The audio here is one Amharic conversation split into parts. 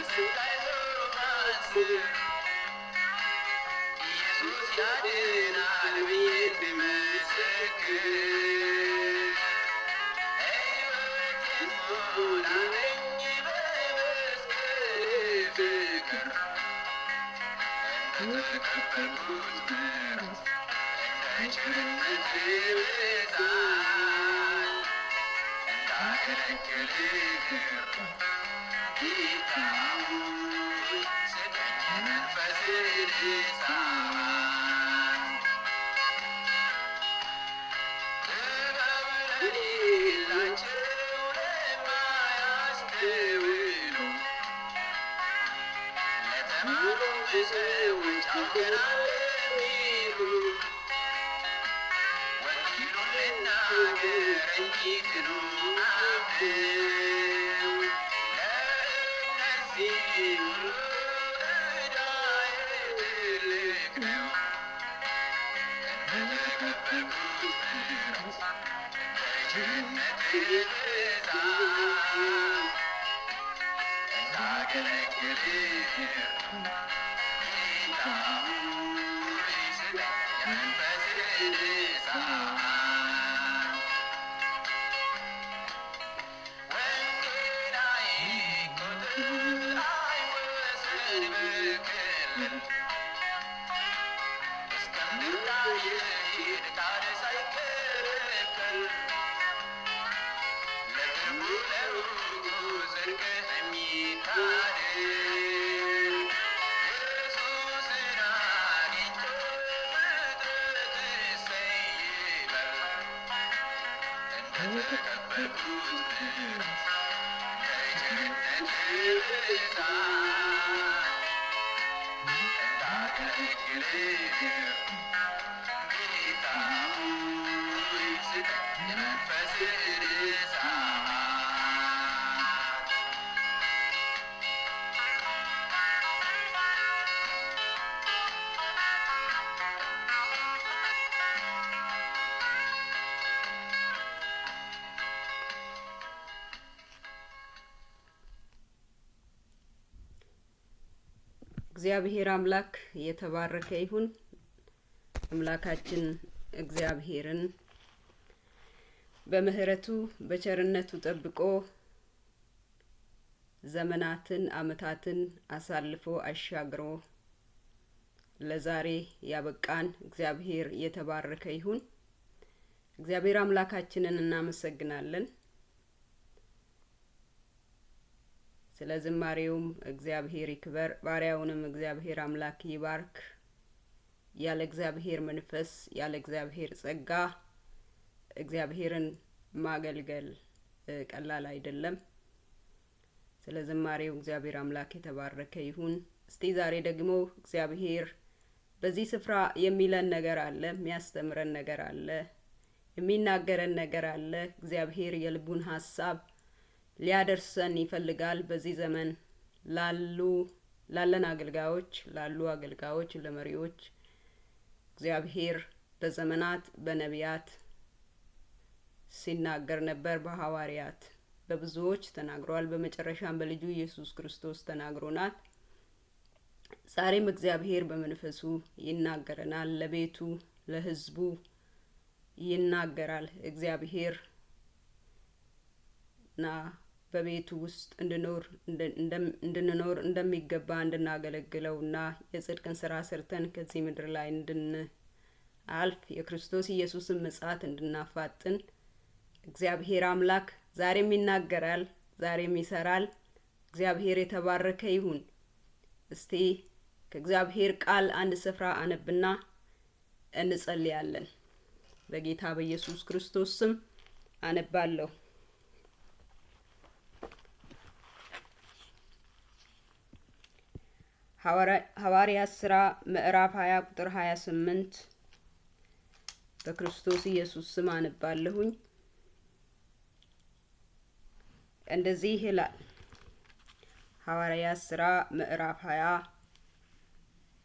በስቃይ ዙፋን ስር ኢየሱስ ያድናል ብዬ እንድመሰክር ሕይወቴን ሙላልኝ በመስቀል ፍቅር እንደተቀበልኩት ምሕረት እንደ ቸርነትህ ብዛት እንዳገለግልህ ጌታ ሆይ ስጠኝ የመንፈስህን እሳት። ጥበብ ለሌላቸው ለማያስተውሉ ለተማሩ ሰዎች አውቀናል ለሚሉ ወንጌሉን ልናገር እንዲድኑ አምነው ለእነዚህ ሁሉ ዕዳዬ ትልቅ ነው። እንደተቀበልኩት ምሕረት እንደ ቸርነትህ ብዛት እንዳገለግልህ ጌታ ሆይ ስጠኝ የመንፈስህን እሳት። ወንጌል አይቆጥር አይወሰን በክልል እስከ ምድር ዳር ይሂድ ቃል ሳይከለከል ለቅርቡ ለሩቁ ጽድቅህ የሚታደል ኢየሱስን አግኝቶ ፍጥረት እሰይ ይበል። እንደተቀበልኩት ምሕረት እንደ ቸርነትህ ብዛት እንዳገለግልህ ጌታ ሆይ ስጠኝ የመንፈስህን እሳት። እግዚአብሔር አምላክ የተባረከ ይሁን። አምላካችን እግዚአብሔርን በምህረቱ በቸርነቱ ጠብቆ ዘመናትን አመታትን አሳልፎ አሻግሮ ለዛሬ ያበቃን እግዚአብሔር የተባረከ ይሁን። እግዚአብሔር አምላካችንን እናመሰግናለን። ስለ ዝማሬውም እግዚአብሔር ይክበር፣ ባሪያውንም እግዚአብሔር አምላክ ይባርክ። ያለ እግዚአብሔር መንፈስ ያለ እግዚአብሔር ጸጋ እግዚአብሔርን ማገልገል ቀላል አይደለም። ስለ ዝማሬው እግዚአብሔር አምላክ የተባረከ ይሁን። እስቲ ዛሬ ደግሞ እግዚአብሔር በዚህ ስፍራ የሚለን ነገር አለ፣ የሚያስተምረን ነገር አለ፣ የሚናገረን ነገር አለ። እግዚአብሔር የልቡን ሀሳብ ሊያደርሰን ይፈልጋል። በዚህ ዘመን ላሉ ላለን አገልጋዮች ላሉ አገልጋዮች ለመሪዎች እግዚአብሔር በዘመናት በነቢያት ሲናገር ነበር፣ በሐዋርያት በብዙዎች ተናግሯል። በመጨረሻም በልጁ ኢየሱስ ክርስቶስ ተናግሮናል። ዛሬም እግዚአብሔር በመንፈሱ ይናገረናል። ለቤቱ ለሕዝቡ ይናገራል። እግዚአብሔር እና በቤቱ ውስጥ እንድንኖር እንደሚገባ እንድናገለግለውና የጽድቅን ስራ ሰርተን ከዚህ ምድር ላይ እንድናልፍ የክርስቶስ ኢየሱስን ምጽአት እንድናፋጥን እግዚአብሔር አምላክ ዛሬም ይናገራል፣ ዛሬም ይሰራል። እግዚአብሔር የተባረከ ይሁን። እስቲ ከእግዚአብሔር ቃል አንድ ስፍራ አነብና እንጸልያለን። በጌታ በኢየሱስ ክርስቶስ ስም አነባለሁ። ሐዋርያት ሥራ ምዕራፍ 20 ቁጥር 28 በክርስቶስ ኢየሱስ ስም አነባለሁኝ። እንደዚህ ይላል። ሐዋርያት ሥራ ምዕራፍ 20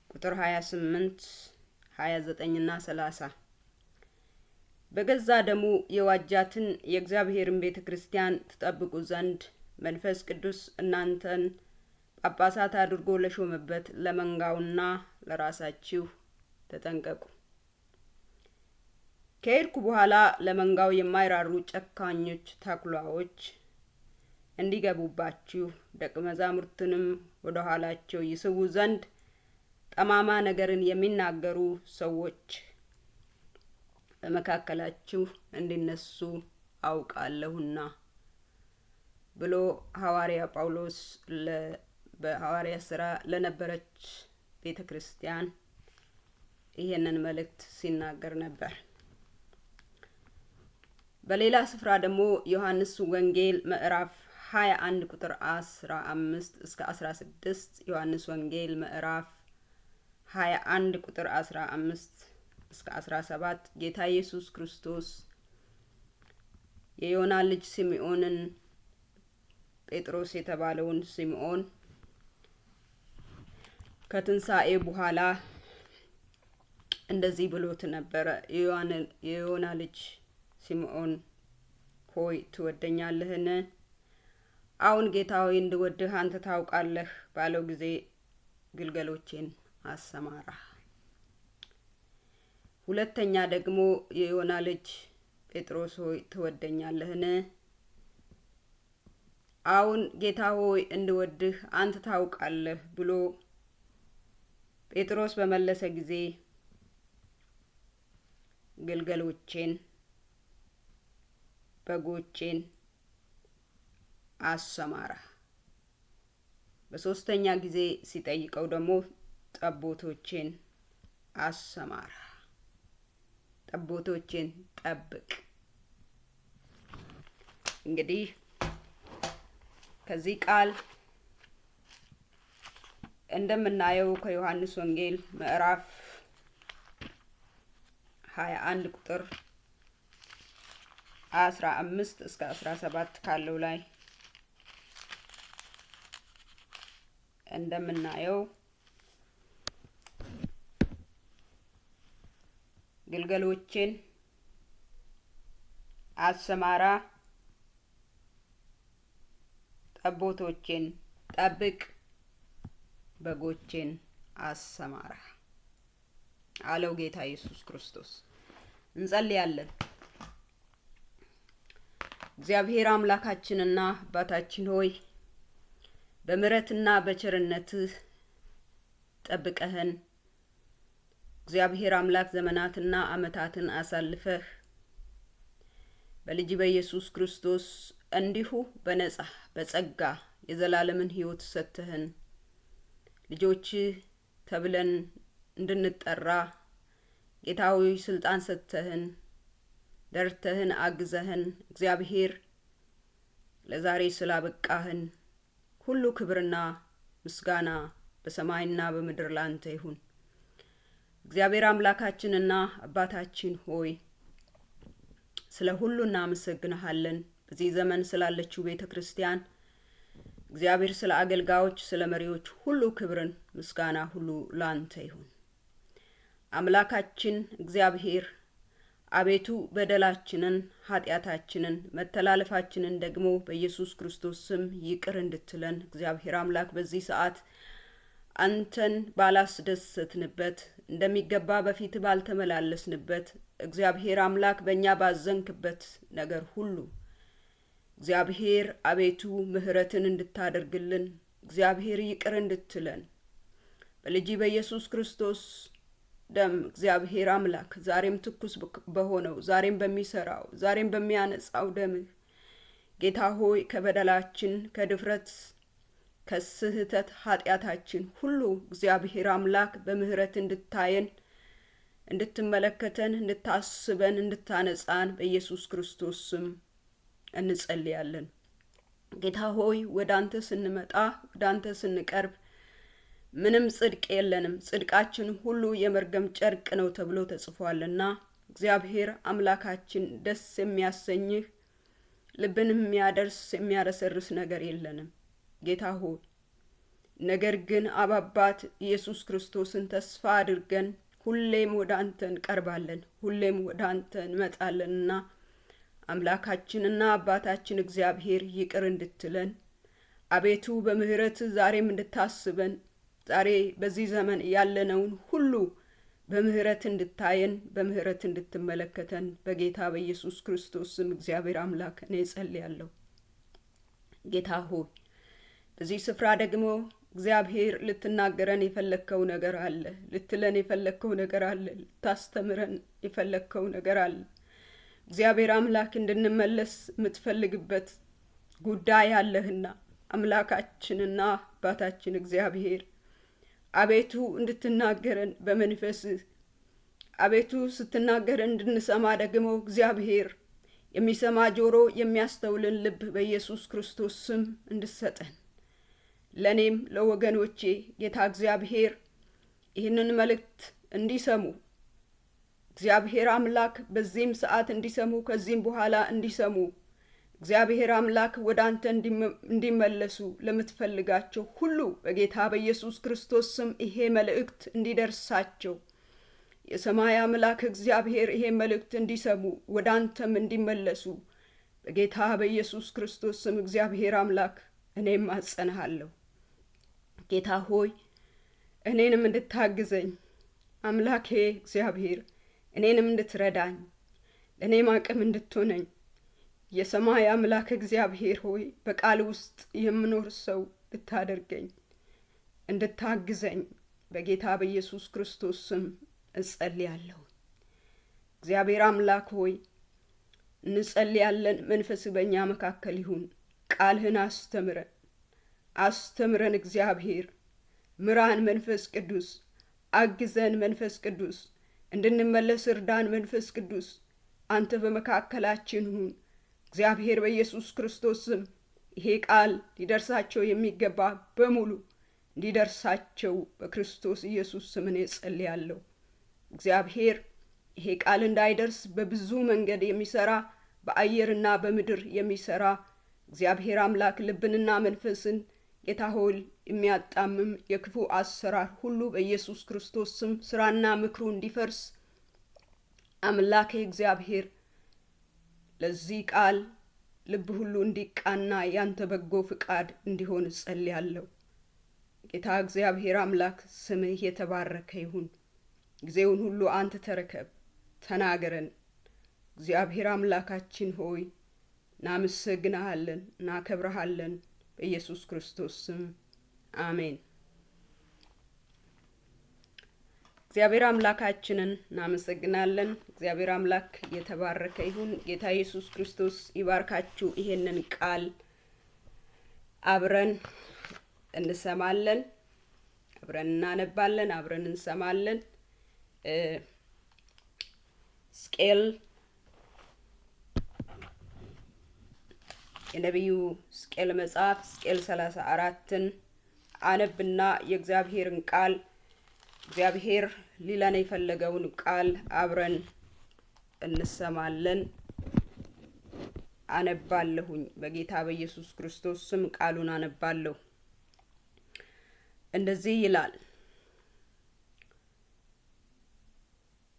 ቁጥር 28፣ 29 እና 30 በገዛ ደሙ የዋጃትን የእግዚአብሔርን ቤተ ክርስቲያን ትጠብቁ ዘንድ መንፈስ ቅዱስ እናንተን ጳጳሳት አድርጎ ለሾመበት ለመንጋውና ለራሳችሁ ተጠንቀቁ። ከሄድኩ በኋላ ለመንጋው የማይራሩ ጨካኞች ተኩላዎች እንዲገቡባችሁ ደቀ መዛሙርትንም ወደ ኋላቸው ይስቡ ዘንድ ጠማማ ነገርን የሚናገሩ ሰዎች በመካከላችሁ እንዲነሱ አውቃለሁና ብሎ ሐዋርያ ጳውሎስ በሐዋርያ ስራ ለነበረች ቤተ ክርስቲያን ይሄንን መልእክት ሲናገር ነበር። በሌላ ስፍራ ደግሞ ዮሐንስ ወንጌል ምዕራፍ 21 ቁጥር 15 እስከ 16፣ ዮሐንስ ወንጌል ምዕራፍ 21 ቁጥር 15 እስከ 17 ጌታ ኢየሱስ ክርስቶስ የዮና ልጅ ስምዖንን፣ ጴጥሮስ የተባለውን ስምዖን ከትንሣኤ በኋላ እንደዚህ ብሎት ነበረ። የዮና ልጅ ስምዖን ሆይ ትወደኛለህን? አሁን ጌታ ሆይ እንድወድህ አንተ ታውቃለህ ባለው ጊዜ ግልገሎቼን አሰማራ። ሁለተኛ ደግሞ የዮና ልጅ ጴጥሮስ ሆይ ትወደኛለህን? አሁን ጌታ ሆይ እንድወድህ አንተ ታውቃለህ ብሎ ጴጥሮስ በመለሰ ጊዜ ግልገሎቼን በጎቼን አሰማራ። በሶስተኛ ጊዜ ሲጠይቀው ደግሞ ጠቦቶቼን አሰማራ፣ ጠቦቶቼን ጠብቅ። እንግዲህ ከዚህ ቃል እንደምናየው ከዮሐንስ ወንጌል ምዕራፍ 21 ቁጥር 15 እስከ 17 ካለው ላይ እንደምናየው ግልገሎቼን አሰማራ፣ ጠቦቶቼን ጠብቅ፣ በጎቼን አሰማራ አለው ጌታ ኢየሱስ ክርስቶስ። እንጸልያለን። እግዚአብሔር አምላካችንና አባታችን ሆይ በምሕረትና በቸርነትህ ጠብቀህን እግዚአብሔር አምላክ ዘመናትና ዓመታትን አሳልፈህ በልጅ በኢየሱስ ክርስቶስ እንዲሁ በነጻ በጸጋ የዘላለምን ሕይወት ሰጥተህን ልጆችህ ተብለን እንድንጠራ ጌታዊ ስልጣን ሰጥተህን ደርተህን አግዘህን እግዚአብሔር ለዛሬ ስላበቃህን ሁሉ ክብርና ምስጋና በሰማይና በምድር ላንተ ይሁን። እግዚአብሔር አምላካችንና አባታችን ሆይ ስለ ሁሉ እናመሰግንሃለን። በዚህ ዘመን ስላለችው ቤተ ክርስቲያን እግዚአብሔር ስለ አገልጋዮች፣ ስለ መሪዎች ሁሉ ክብርን ምስጋና ሁሉ ላንተ ይሁን። አምላካችን እግዚአብሔር አቤቱ በደላችንን፣ ኃጢአታችንን፣ መተላለፋችንን ደግሞ በኢየሱስ ክርስቶስ ስም ይቅር እንድትለን እግዚአብሔር አምላክ በዚህ ሰዓት አንተን ባላስደሰትንበት፣ እንደሚገባ በፊት ባልተመላለስንበት፣ እግዚአብሔር አምላክ በእኛ ባዘንክበት ነገር ሁሉ እግዚአብሔር አቤቱ ምሕረትን እንድታደርግልን እግዚአብሔር ይቅር እንድትለን በልጅ በኢየሱስ ክርስቶስ ደም እግዚአብሔር አምላክ ዛሬም ትኩስ በሆነው፣ ዛሬም በሚሰራው፣ ዛሬም በሚያነጻው ደምህ ጌታ ሆይ ከበደላችን፣ ከድፍረት፣ ከስህተት ኃጢአታችን ሁሉ እግዚአብሔር አምላክ በምሕረት እንድታየን፣ እንድትመለከተን፣ እንድታስበን፣ እንድታነጻን በኢየሱስ ክርስቶስ ስም እንጸልያለን። ጌታ ሆይ ወደ አንተ ስንመጣ፣ ወደ አንተ ስንቀርብ ምንም ጽድቅ የለንም፣ ጽድቃችን ሁሉ የመርገም ጨርቅ ነው ተብሎ ተጽፏልና እግዚአብሔር አምላካችን ደስ የሚያሰኝህ ልብን የሚያደርስ የሚያረሰርስ ነገር የለንም ጌታ ሆይ። ነገር ግን አባባት ኢየሱስ ክርስቶስን ተስፋ አድርገን ሁሌም ወደ አንተ እንቀርባለን፣ ሁሌም ወደ አንተ እንመጣለንና አምላካችንና አባታችን እግዚአብሔር ይቅር እንድትለን አቤቱ በምህረት ዛሬም እንድታስበን፣ ዛሬ በዚህ ዘመን ያለነውን ሁሉ በምህረት እንድታየን፣ በምህረት እንድትመለከተን በጌታ በኢየሱስ ክርስቶስ ስም እግዚአብሔር አምላክ እኔ ጸልያለሁ። ጌታ ሆይ በዚህ ስፍራ ደግሞ እግዚአብሔር ልትናገረን የፈለግከው ነገር አለ፣ ልትለን የፈለግከው ነገር አለ፣ ልታስተምረን የፈለግከው ነገር አለ። እግዚአብሔር አምላክ እንድንመለስ የምትፈልግበት ጉዳይ አለህና አምላካችንና አባታችን እግዚአብሔር አቤቱ እንድትናገረን በመንፈስህ፣ አቤቱ ስትናገረን እንድንሰማ ደግሞ እግዚአብሔር የሚሰማ ጆሮ የሚያስተውልን ልብ በኢየሱስ ክርስቶስ ስም እንድሰጠን፣ ለእኔም ለወገኖቼ ጌታ እግዚአብሔር ይህንን መልእክት እንዲሰሙ እግዚአብሔር አምላክ በዚህም ሰዓት እንዲሰሙ፣ ከዚህም በኋላ እንዲሰሙ፣ እግዚአብሔር አምላክ ወደ አንተ እንዲመለሱ ለምትፈልጋቸው ሁሉ በጌታ በኢየሱስ ክርስቶስ ስም ይሄ መልእክት እንዲደርሳቸው፣ የሰማይ አምላክ እግዚአብሔር ይሄ መልእክት እንዲሰሙ ወደ አንተም እንዲመለሱ በጌታ በኢየሱስ ክርስቶስ ስም እግዚአብሔር አምላክ እኔም አጸንሃለሁ። ጌታ ሆይ እኔንም እንድታግዘኝ፣ አምላኬ እግዚአብሔር እኔንም እንድትረዳኝ፣ ለእኔም አቅም እንድትሆነኝ፣ የሰማይ አምላክ እግዚአብሔር ሆይ በቃል ውስጥ የምኖር ሰው ልታደርገኝ እንድታግዘኝ በጌታ በኢየሱስ ክርስቶስ ስም እጸልያለሁ። እግዚአብሔር አምላክ ሆይ እንጸልያለን። መንፈስ በእኛ መካከል ይሁን። ቃልህን አስተምረን፣ አስተምረን እግዚአብሔር፣ ምራን መንፈስ ቅዱስ፣ አግዘን መንፈስ ቅዱስ፣ እንድንመለስ እርዳን መንፈስ ቅዱስ፣ አንተ በመካከላችን ሁን። እግዚአብሔር በኢየሱስ ክርስቶስ ስም ይሄ ቃል ሊደርሳቸው የሚገባ በሙሉ እንዲደርሳቸው በክርስቶስ ኢየሱስ ስም እኔ ጸልያለሁ። እግዚአብሔር ይሄ ቃል እንዳይደርስ በብዙ መንገድ የሚሰራ፣ በአየርና በምድር የሚሰራ፣ እግዚአብሔር አምላክ ልብንና መንፈስን ጌታ ሆይ የሚያጣምም የክፉ አሰራር ሁሉ በኢየሱስ ክርስቶስ ስም ስራና ምክሩ እንዲፈርስ፣ አምላኬ እግዚአብሔር ለዚህ ቃል ልብ ሁሉ እንዲቃና ያንተ በጎ ፍቃድ እንዲሆን እጸልያለሁ። ጌታ እግዚአብሔር አምላክ ስምህ የተባረከ ይሁን። ጊዜውን ሁሉ አንተ ተረከብ፣ ተናገረን። እግዚአብሔር አምላካችን ሆይ እናመሰግንሃለን፣ እናከብረሃለን። በኢየሱስ ክርስቶስ ስም አሜን። እግዚአብሔር አምላካችንን እናመሰግናለን። እግዚአብሔር አምላክ የተባረከ ይሁን። ጌታ ኢየሱስ ክርስቶስ ይባርካችሁ። ይሄንን ቃል አብረን እንሰማለን፣ አብረን እናነባለን፣ አብረን እንሰማለን። ሕዝቅኤል፣ የነቢዩ ሕዝቅኤል መጽሐፍ ሕዝቅኤል 34ን አነብና የእግዚአብሔርን ቃል፣ እግዚአብሔር ሊለን የፈለገውን ቃል አብረን እንሰማለን። አነባለሁኝ። በጌታ በኢየሱስ ክርስቶስ ስም ቃሉን አነባለሁ። እንደዚህ ይላል።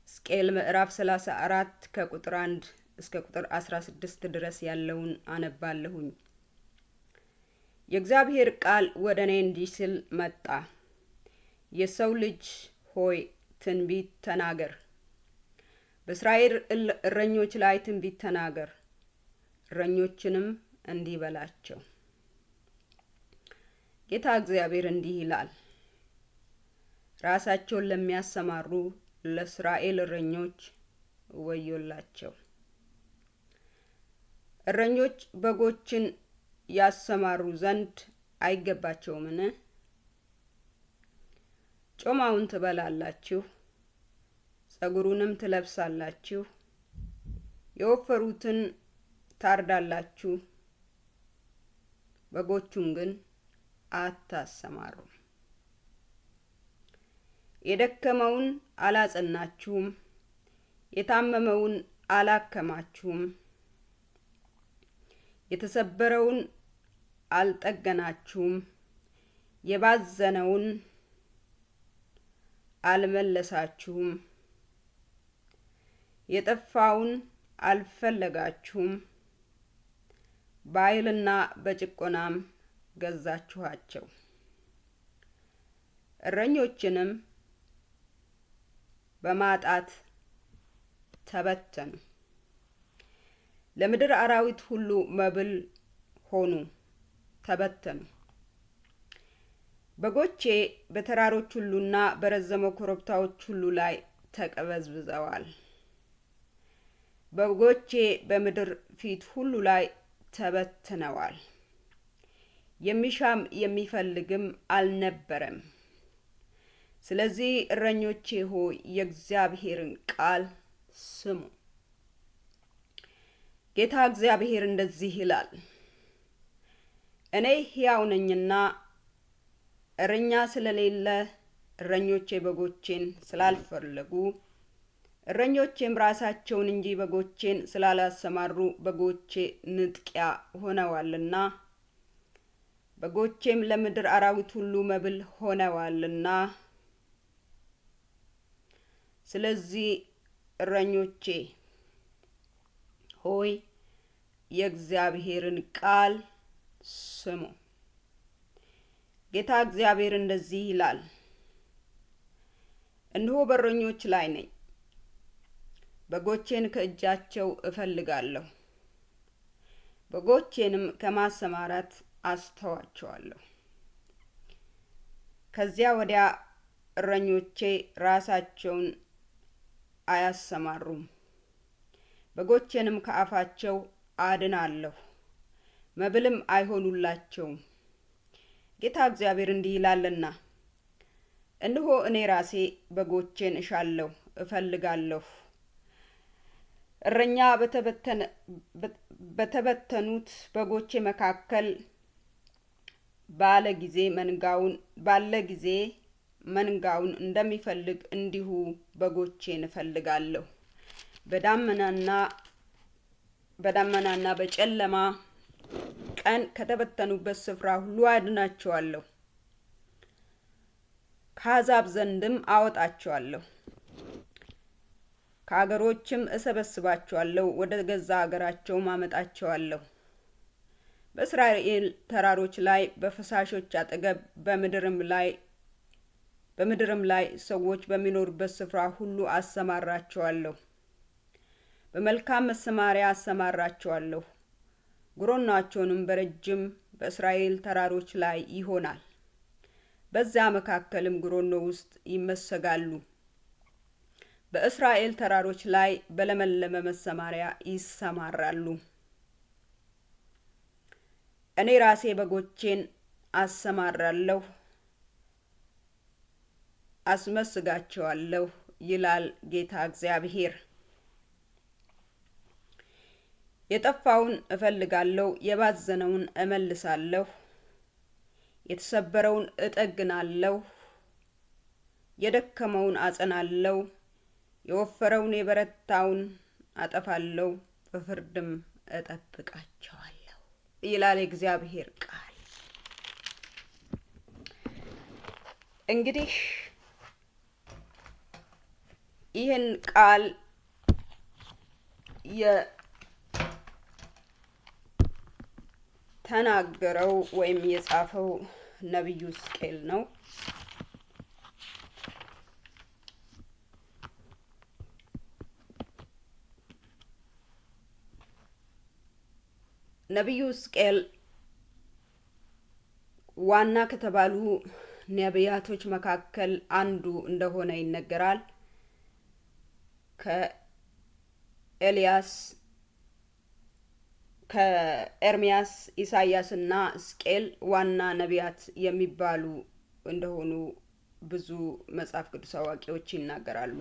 ሕዝቅኤል ምዕራፍ 34 ከቁጥር 1 እስከ ቁጥር 16 ድረስ ያለውን አነባለሁኝ። የእግዚአብሔር ቃል ወደ እኔ እንዲህ ሲል መጣ። የሰው ልጅ ሆይ ትንቢት ተናገር። በእስራኤል እረኞች ላይ ትንቢት ተናገር። እረኞችንም እንዲህ በላቸው፣ ጌታ እግዚአብሔር እንዲህ ይላል፣ ራሳቸውን ለሚያሰማሩ ለእስራኤል እረኞች ወዮላቸው። እረኞች በጎችን ያሰማሩ ዘንድ አይገባቸውምን? ጮማውን ትበላላችሁ፣ ጸጉሩንም ትለብሳላችሁ፣ የወፈሩትን ታርዳላችሁ፣ በጎቹን ግን አታሰማሩም። የደከመውን አላጸናችሁም፣ የታመመውን አላከማችሁም፣ የተሰበረውን አልጠገናችሁም፣ የባዘነውን አልመለሳችሁም፣ የጠፋውን አልፈለጋችሁም፣ በኃይልና በጭቆናም ገዛችኋቸው። እረኞችንም በማጣት ተበተኑ፣ ለምድር አራዊት ሁሉ መብል ሆኑ፣ ተበተኑ። በጎቼ በተራሮች ሁሉና በረዘመው ኮረብታዎች ሁሉ ላይ ተቀበዝብዘዋል። በጎቼ በምድር ፊት ሁሉ ላይ ተበትነዋል። የሚሻም የሚፈልግም አልነበረም። ስለዚህ እረኞቼ ሆይ የእግዚአብሔርን ቃል ስሙ። ጌታ እግዚአብሔር እንደዚህ ይላል፣ እኔ ሕያው ነኝና እረኛ ስለሌለ እረኞቼ በጎቼን ስላልፈለጉ እረኞቼም ራሳቸውን እንጂ በጎቼን ስላላሰማሩ በጎቼ ንጥቂያ ሆነዋልና በጎቼም ለምድር አራዊት ሁሉ መብል ሆነዋልና፣ ስለዚህ እረኞቼ ሆይ የእግዚአብሔርን ቃል ስሙ። ጌታ እግዚአብሔር እንደዚህ ይላል፣ እነሆ በእረኞች ላይ ነኝ፣ በጎቼን ከእጃቸው እፈልጋለሁ፣ በጎቼንም ከማሰማራት አስተዋቸዋለሁ። ከዚያ ወዲያ እረኞቼ ራሳቸውን አያሰማሩም፣ በጎቼንም ከአፋቸው አድናለሁ፣ መብልም አይሆኑላቸውም። ጌታ እግዚአብሔር እንዲህ ይላልና እነሆ እኔ ራሴ በጎቼን እሻለሁ፣ እፈልጋለሁ። እረኛ በተበተኑት በጎቼ መካከል ባለ ጊዜ መንጋውን እንደሚፈልግ እንዲሁ በጎቼን እፈልጋለሁ። በዳመናና በጨለማ ቀን ከተበተኑበት ስፍራ ሁሉ አድናቸዋለሁ፣ ከአሕዛብ ዘንድም አወጣቸዋለሁ፣ ከአገሮችም እሰበስባቸዋለሁ፣ ወደ ገዛ አገራቸውም አመጣቸዋለሁ። በእስራኤል ተራሮች ላይ በፈሳሾች አጠገብ በምድርም ላይ ሰዎች በሚኖሩበት ስፍራ ሁሉ አሰማራቸዋለሁ። በመልካም መሰማሪያ አሰማራቸዋለሁ። ጉሮኗቸውንም በረጅም በእስራኤል ተራሮች ላይ ይሆናል። በዚያ መካከልም ጉሮኖ ውስጥ ይመሰጋሉ። በእስራኤል ተራሮች ላይ በለመለመ መሰማሪያ ይሰማራሉ። እኔ ራሴ በጎቼን አሰማራለሁ፣ አስመስጋቸዋለሁ ይላል ጌታ እግዚአብሔር። የጠፋውን እፈልጋለሁ፣ የባዘነውን እመልሳለሁ፣ የተሰበረውን እጠግናለሁ፣ የደከመውን አጸናለሁ፣ የወፈረውን የበረታውን አጠፋለሁ፣ በፍርድም እጠብቃቸዋለሁ ይላል የእግዚአብሔር ቃል። እንግዲህ ይህን ቃል የተናገረው ወይም የጻፈው ነቢዩ ሕዝቅኤል ነው። ነቢዩ ሕዝቅኤል ዋና ከተባሉ ነቢያቶች መካከል አንዱ እንደሆነ ይነገራል። ከኤልያስ፣ ከኤርሚያስ፣ ኢሳያስና ሕዝቅኤል ዋና ነቢያት የሚባሉ እንደሆኑ ብዙ መጽሐፍ ቅዱስ አዋቂዎች ይናገራሉ።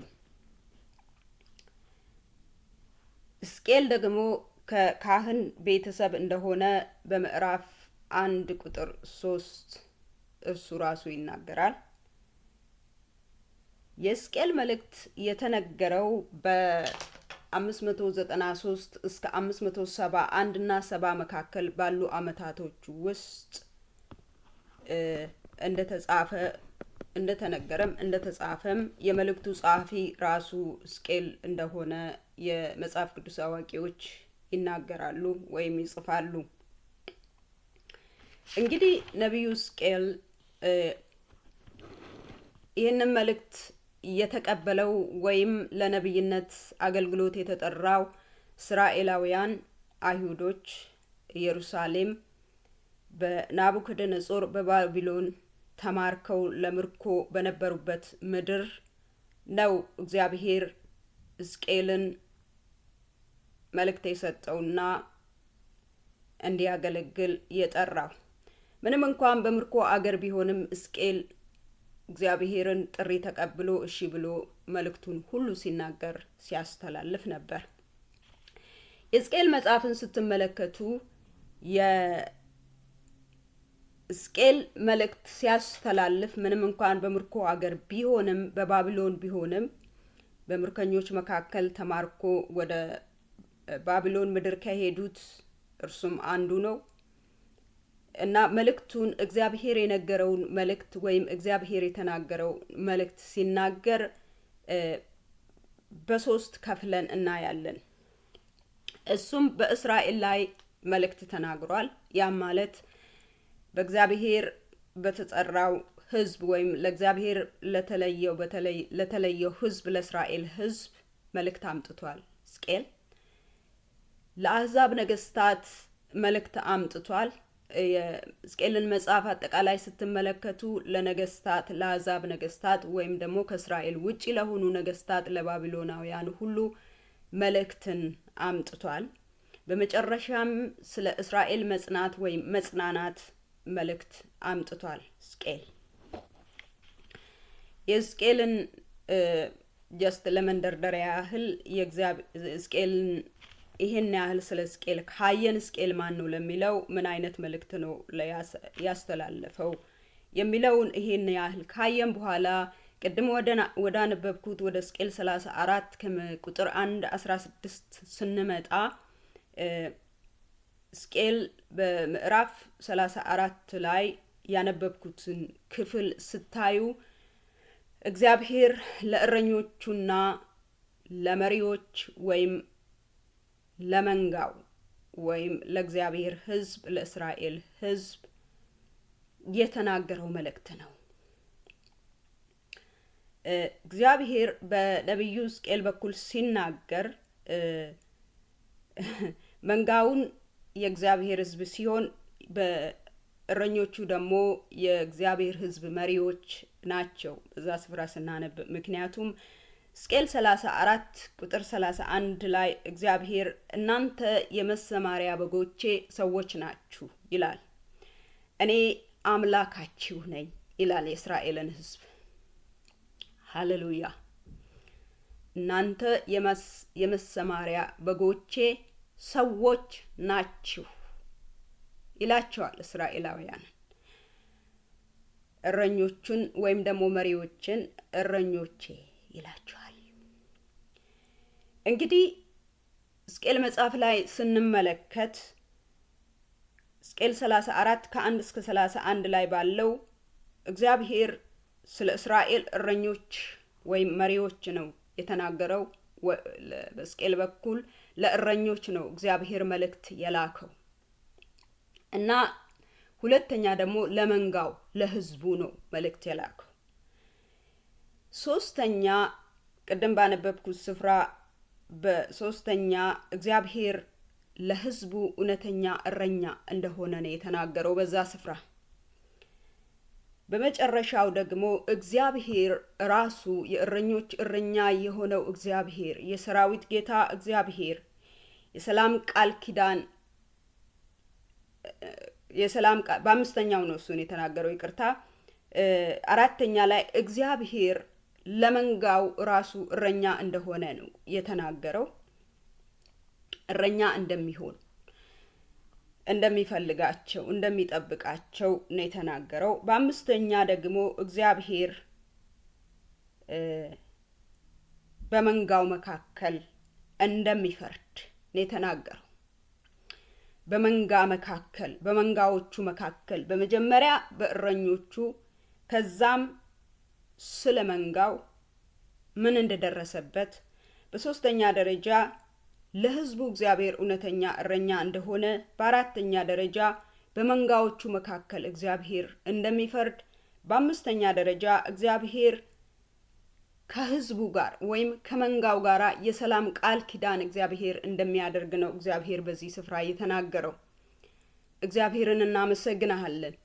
ሕዝቅኤል ደግሞ ከካህን ቤተሰብ እንደሆነ በምዕራፍ 1 ቁጥር 3 እርሱ ራሱ ይናገራል። የሕዝቅኤል መልእክት የተነገረው በ593 እስከ 571 እና 70 መካከል ባሉ አመታቶች ውስጥ እንደተጻፈ እንደተነገረም እንደተጻፈም የመልእክቱ ጸሐፊ ራሱ ሕዝቅኤል እንደሆነ የመጽሐፍ ቅዱስ አዋቂዎች ይናገራሉ ወይም ይጽፋሉ። እንግዲህ ነቢዩ ሕዝቅኤል ይህንን መልእክት የተቀበለው ወይም ለነቢይነት አገልግሎት የተጠራው እስራኤላውያን አይሁዶች ኢየሩሳሌም በናቡከደነጾር በባቢሎን ተማርከው ለምርኮ በነበሩበት ምድር ነው። እግዚአብሔር ሕዝቅኤልን መልእክት የሰጠውና እንዲያገለግል የጠራው። ምንም እንኳን በምርኮ አገር ቢሆንም ሕዝቅኤል እግዚአብሔርን ጥሪ ተቀብሎ እሺ ብሎ መልእክቱን ሁሉ ሲናገር ሲያስተላልፍ ነበር። የሕዝቅኤል መጽሐፍን ስትመለከቱ የሕዝቅኤል መልእክት ሲያስተላልፍ ምንም እንኳን በምርኮ አገር ቢሆንም፣ በባቢሎን ቢሆንም፣ በምርኮኞች መካከል ተማርኮ ወደ ባቢሎን ምድር ከሄዱት እርሱም አንዱ ነው እና መልእክቱን እግዚአብሔር የነገረውን መልእክት ወይም እግዚአብሔር የተናገረው መልእክት ሲናገር በሶስት ከፍለን እናያለን። እሱም በእስራኤል ላይ መልእክት ተናግሯል። ያም ማለት በእግዚአብሔር በተጠራው ሕዝብ ወይም ለእግዚአብሔር ለተለየው፣ በተለይ ለተለየው ሕዝብ ለእስራኤል ሕዝብ መልእክት አምጥቷል። ሕዝቅኤል ለአሕዛብ ነገስታት መልእክት አምጥቷል። የሕዝቅኤልን መጽሐፍ አጠቃላይ ስትመለከቱ ለነገስታት፣ ለአሕዛብ ነገስታት ወይም ደግሞ ከእስራኤል ውጪ ለሆኑ ነገስታት፣ ለባቢሎናውያን ሁሉ መልእክትን አምጥቷል። በመጨረሻም ስለ እስራኤል መጽናት ወይም መጽናናት መልእክት አምጥቷል ሕዝቅኤል። የሕዝቅኤልን just ለመንደርደሪያ ያህል ሕዝቅኤልን ይሄን ያህል ስለ ሕዝቅኤል ካየን፣ ሕዝቅኤል ማን ነው ለሚለው፣ ምን አይነት መልእክት ነው ያስተላለፈው የሚለውን ይሄን ያህል ካየን በኋላ ቅድም ወዳነበብኩት ወደ ሕዝቅኤል 34 ቁጥር 1 16 ስንመጣ ሕዝቅኤል በምዕራፍ 34 ላይ ያነበብኩትን ክፍል ስታዩ እግዚአብሔር ለእረኞቹና ለመሪዎች ወይም ለመንጋው ወይም ለእግዚአብሔር ሕዝብ ለእስራኤል ሕዝብ የተናገረው መልእክት ነው። እግዚአብሔር በነቢዩ ሕዝቅኤል በኩል ሲናገር መንጋውን የእግዚአብሔር ሕዝብ ሲሆን በእረኞቹ ደግሞ የእግዚአብሔር ሕዝብ መሪዎች ናቸው። በዛ ስፍራ ስናነብ ምክንያቱም ሕዝቅኤል 34 ቁጥር 31 ላይ እግዚአብሔር "እናንተ የመሰማሪያ በጎቼ ሰዎች ናችሁ" ይላል። "እኔ አምላካችሁ ነኝ" ይላል የእስራኤልን ሕዝብ። ሃሌሉያ! "እናንተ የመሰማሪያ በጎቼ ሰዎች ናችሁ" ይላቸዋል እስራኤላውያን። እረኞቹን ወይም ደግሞ መሪዎችን እረኞቼ ይላቸዋል። እንግዲህ ሕዝቅኤል መጽሐፍ ላይ ስንመለከት ሕዝቅኤል 34 ከ1 እስከ 31 ላይ ባለው እግዚአብሔር ስለ እስራኤል እረኞች ወይም መሪዎች ነው የተናገረው። በሕዝቅኤል በኩል ለእረኞች ነው እግዚአብሔር መልእክት የላከው እና ሁለተኛ ደግሞ ለመንጋው ለሕዝቡ ነው መልእክት የላከው። ሶስተኛ ቅድም ባነበብኩት ስፍራ በሶስተኛ እግዚአብሔር ለሕዝቡ እውነተኛ እረኛ እንደሆነ ነው የተናገረው በዛ ስፍራ። በመጨረሻው ደግሞ እግዚአብሔር ራሱ የእረኞች እረኛ የሆነው እግዚአብሔር፣ የሰራዊት ጌታ እግዚአብሔር፣ የሰላም ቃል ኪዳን የሰላም ቃል በአምስተኛው ነው እሱን የተናገረው፣ ይቅርታ። አራተኛ ላይ እግዚአብሔር ለመንጋው ራሱ እረኛ እንደሆነ ነው የተናገረው። እረኛ እንደሚሆን፣ እንደሚፈልጋቸው፣ እንደሚጠብቃቸው ነው የተናገረው። በአምስተኛ ደግሞ እግዚአብሔር በመንጋው መካከል እንደሚፈርድ ነው የተናገረው። በመንጋ መካከል፣ በመንጋዎቹ መካከል፣ በመጀመሪያ በእረኞቹ፣ ከዛም ስለ መንጋው ምን እንደደረሰበት፣ በሶስተኛ ደረጃ ለሕዝቡ እግዚአብሔር እውነተኛ እረኛ እንደሆነ፣ በአራተኛ ደረጃ በመንጋዎቹ መካከል እግዚአብሔር እንደሚፈርድ፣ በአምስተኛ ደረጃ እግዚአብሔር ከህዝቡ ጋር ወይም ከመንጋው ጋር የሰላም ቃል ኪዳን እግዚአብሔር እንደሚያደርግ ነው እግዚአብሔር በዚህ ስፍራ የተናገረው። እግዚአብሔርን እናመሰግናለን።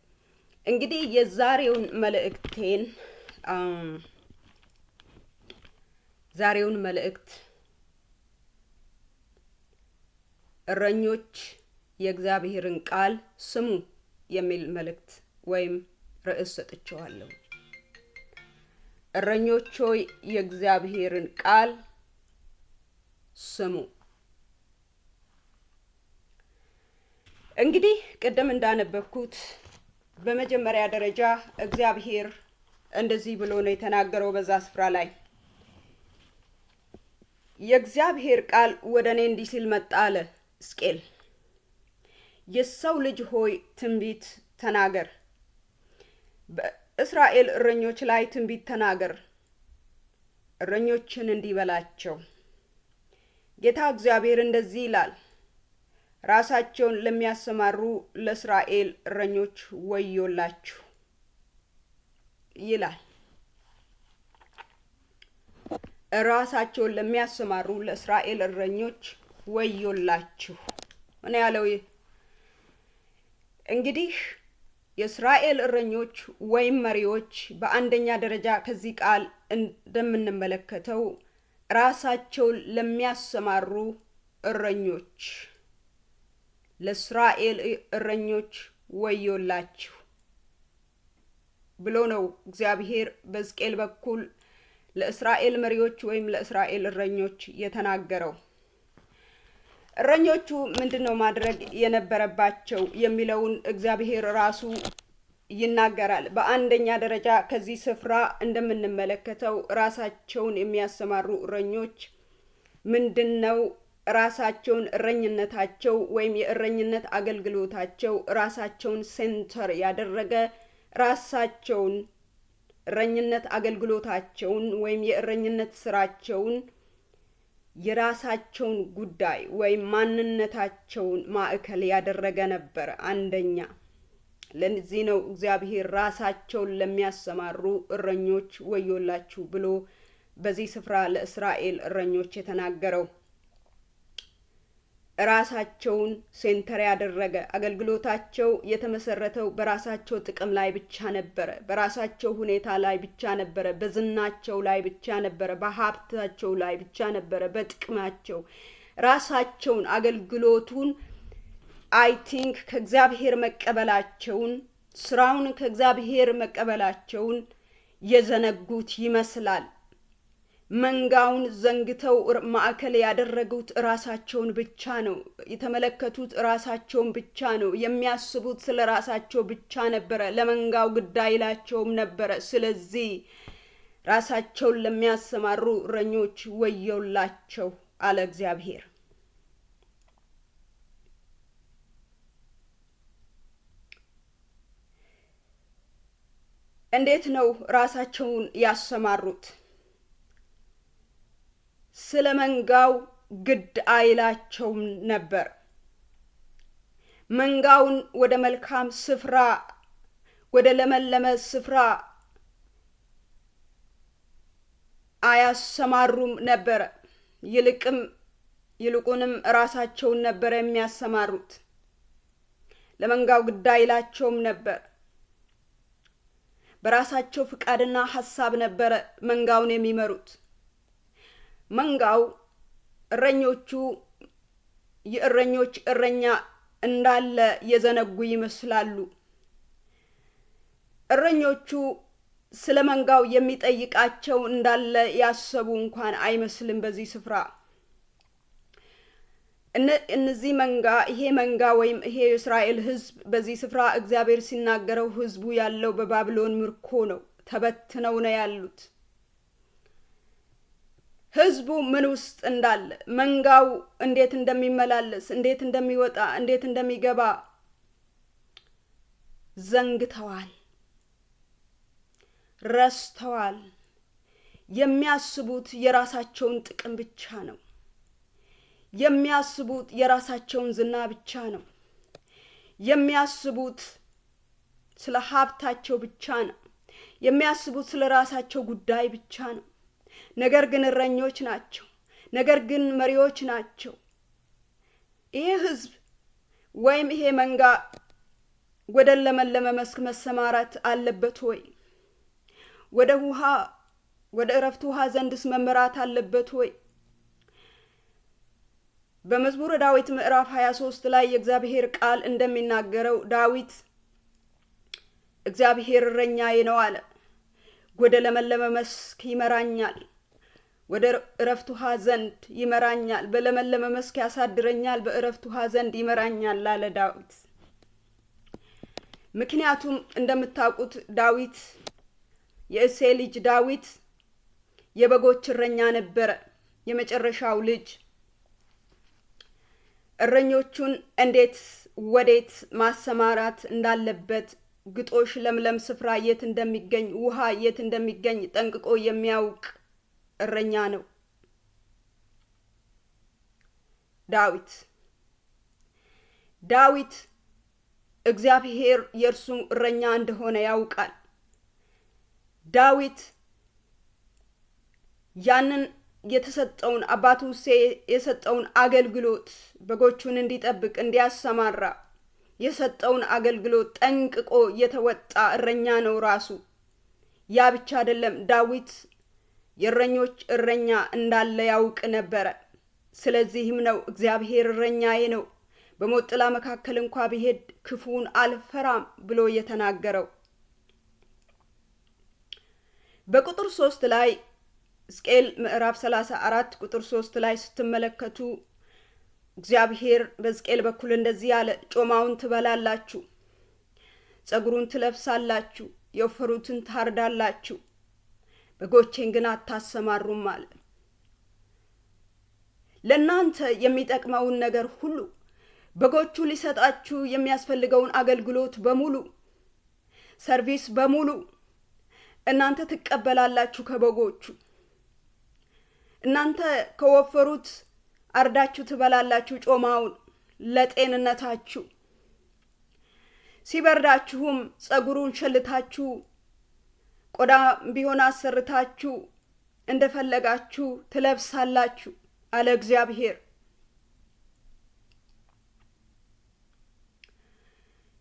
እንግዲህ የዛሬውን መልእክቴን ዛሬውን መልእክት እረኞች የእግዚአብሔርን ቃል ስሙ የሚል መልእክት ወይም ርዕስ ሰጥቼዋለሁ። እረኞች ሆይ የእግዚአብሔርን ቃል ስሙ። እንግዲህ ቅድም እንዳነበብኩት በመጀመሪያ ደረጃ እግዚአብሔር እንደዚህ ብሎ ነው የተናገረው በዛ ስፍራ ላይ። የእግዚአብሔር ቃል ወደ እኔ እንዲህ ሲል መጣ አለ ሕዝቅኤል፣ የሰው ልጅ ሆይ ትንቢት ተናገር፣ በእስራኤል እረኞች ላይ ትንቢት ተናገር፣ እረኞችን እንዲህ በላቸው፣ ጌታ እግዚአብሔር እንደዚህ ይላል፣ ራሳቸውን ለሚያሰማሩ ለእስራኤል እረኞች ወዮላችሁ ይላል። ራሳቸውን ለሚያሰማሩ ለእስራኤል እረኞች ወዮላችሁ ምን ያለው? እንግዲህ የእስራኤል እረኞች ወይም መሪዎች በአንደኛ ደረጃ ከዚህ ቃል እንደምንመለከተው ራሳቸውን ለሚያሰማሩ እረኞች ለእስራኤል እረኞች ወዮላችሁ ብሎ ነው እግዚአብሔር በሕዝቅኤል በኩል ለእስራኤል መሪዎች ወይም ለእስራኤል እረኞች የተናገረው። እረኞቹ ምንድነው ማድረግ የነበረባቸው የሚለውን እግዚአብሔር ራሱ ይናገራል። በአንደኛ ደረጃ ከዚህ ስፍራ እንደምንመለከተው ራሳቸውን የሚያሰማሩ እረኞች ምንድነው ራሳቸውን እረኝነታቸው ወይም የእረኝነት አገልግሎታቸው ራሳቸውን center ያደረገ ራሳቸውን እረኝነት አገልግሎታቸውን ወይም የእረኝነት ስራቸውን የራሳቸውን ጉዳይ ወይም ማንነታቸውን ማዕከል ያደረገ ነበር። አንደኛ ለዚህ ነው እግዚአብሔር ራሳቸውን ለሚያሰማሩ እረኞች ወዮላችሁ ብሎ በዚህ ስፍራ ለእስራኤል እረኞች የተናገረው። ራሳቸውን center ያደረገ አገልግሎታቸው የተመሰረተው በራሳቸው ጥቅም ላይ ብቻ ነበረ፣ በራሳቸው ሁኔታ ላይ ብቻ ነበረ፣ በዝናቸው ላይ ብቻ ነበረ፣ በሀብታቸው ላይ ብቻ ነበረ፣ በጥቅማቸው ራሳቸውን አገልግሎቱን I think ከእግዚአብሔር መቀበላቸውን ስራውን ከእግዚአብሔር መቀበላቸውን የዘነጉት ይመስላል። መንጋውን ዘንግተው ማዕከል ያደረጉት ራሳቸውን ብቻ ነው። የተመለከቱት ራሳቸውን ብቻ ነው። የሚያስቡት ስለ ራሳቸው ብቻ ነበረ። ለመንጋው ግድ አይላቸውም ነበረ። ስለዚህ ራሳቸውን ለሚያሰማሩ እረኞች ወዮላቸው አለ እግዚአብሔር። እንዴት ነው ራሳቸውን ያሰማሩት? ስለ መንጋው ግድ አይላቸውም ነበር። መንጋውን ወደ መልካም ስፍራ ወደ ለመለመ ስፍራ አያሰማሩም ነበር። ይልቁንም ራሳቸውን ነበር የሚያሰማሩት። ለመንጋው ግድ አይላቸውም ነበር። በራሳቸው ፍቃድና ሐሳብ ነበር መንጋውን የሚመሩት። መንጋው እረኞቹ የእረኞች እረኛ እንዳለ የዘነጉ ይመስላሉ። እረኞቹ ስለ መንጋው የሚጠይቃቸው እንዳለ ያሰቡ እንኳን አይመስልም። በዚህ ስፍራ እነዚህ መንጋ ይሄ መንጋ ወይም ይሄ የእስራኤል ሕዝብ በዚህ ስፍራ እግዚአብሔር ሲናገረው ሕዝቡ ያለው በባቢሎን ምርኮ ነው። ተበትነው ነው ያሉት። ህዝቡ ምን ውስጥ እንዳለ መንጋው እንዴት እንደሚመላለስ እንዴት እንደሚወጣ እንዴት እንደሚገባ ዘንግተዋል፣ ረስተዋል። የሚያስቡት የራሳቸውን ጥቅም ብቻ ነው። የሚያስቡት የራሳቸውን ዝና ብቻ ነው። የሚያስቡት ስለ ሀብታቸው ብቻ ነው። የሚያስቡት ስለ ራሳቸው ጉዳይ ብቻ ነው። ነገር ግን እረኞች ናቸው። ነገር ግን መሪዎች ናቸው። ይሄ ህዝብ ወይም ይሄ መንጋ ወደ ለመለመ መስክ መሰማራት አለበት ወይ? ወደ ውሃ ወደ እረፍት ውሃ ዘንድስ መመራት አለበት ወይ? በመዝሙረ ዳዊት ምዕራፍ 23 ላይ የእግዚአብሔር ቃል እንደሚናገረው ዳዊት እግዚአብሔር እረኛዬ ነው አለ። ወደ ለመለመ መስክ ይመራኛል፣ ወደ እረፍት ውሃ ዘንድ ይመራኛል፣ በለመለመ መስክ ያሳድረኛል፣ በእረፍት ውሃ ዘንድ ይመራኛል አለ ዳዊት። ምክንያቱም እንደምታውቁት ዳዊት የእሴይ ልጅ ዳዊት የበጎች እረኛ ነበረ። የመጨረሻው ልጅ እረኞቹን እንዴት ወዴት ማሰማራት እንዳለበት፣ ግጦሽ ለምለም ስፍራ የት እንደሚገኝ፣ ውሃ የት እንደሚገኝ ጠንቅቆ የሚያውቅ እረኛ ነው ዳዊት። ዳዊት እግዚአብሔር የእርሱ እረኛ እንደሆነ ያውቃል። ዳዊት ያንን የተሰጠውን አባቱ እሴይ የሰጠውን አገልግሎት በጎቹን እንዲጠብቅ እንዲያሰማራ የሰጠውን አገልግሎት ጠንቅቆ የተወጣ እረኛ ነው ራሱ። ያ ብቻ አይደለም፣ ዳዊት የእረኞች እረኛ እንዳለ ያውቅ ነበረ። ስለዚህም ነው እግዚአብሔር እረኛዬ ነው፣ በሞት ጥላ መካከል እንኳ ብሄድ ክፉን አልፈራም ብሎ የተናገረው። በቁጥር 3 ላይ ሕዝቅኤል ምዕራፍ 34 ቁጥር 3 ላይ ስትመለከቱ እግዚአብሔር በሕዝቅኤል በኩል እንደዚህ አለ፣ ጮማውን ትበላላችሁ፣ ጸጉሩን ትለብሳላችሁ፣ የወፈሩትን ታርዳላችሁ፣ በጎቼን ግን አታሰማሩም አለ። ለእናንተ የሚጠቅመውን ነገር ሁሉ በጎቹ ሊሰጣችሁ የሚያስፈልገውን አገልግሎት በሙሉ service በሙሉ እናንተ ትቀበላላችሁ ከበጎቹ። እናንተ ከወፈሩት አርዳችሁ ትበላላችሁ ጮማውን ለጤንነታችሁ። ሲበርዳችሁም ጸጉሩን ሸልታችሁ ቆዳ ቢሆን አሰርታችሁ እንደፈለጋችሁ ትለብሳላችሁ አለ እግዚአብሔር።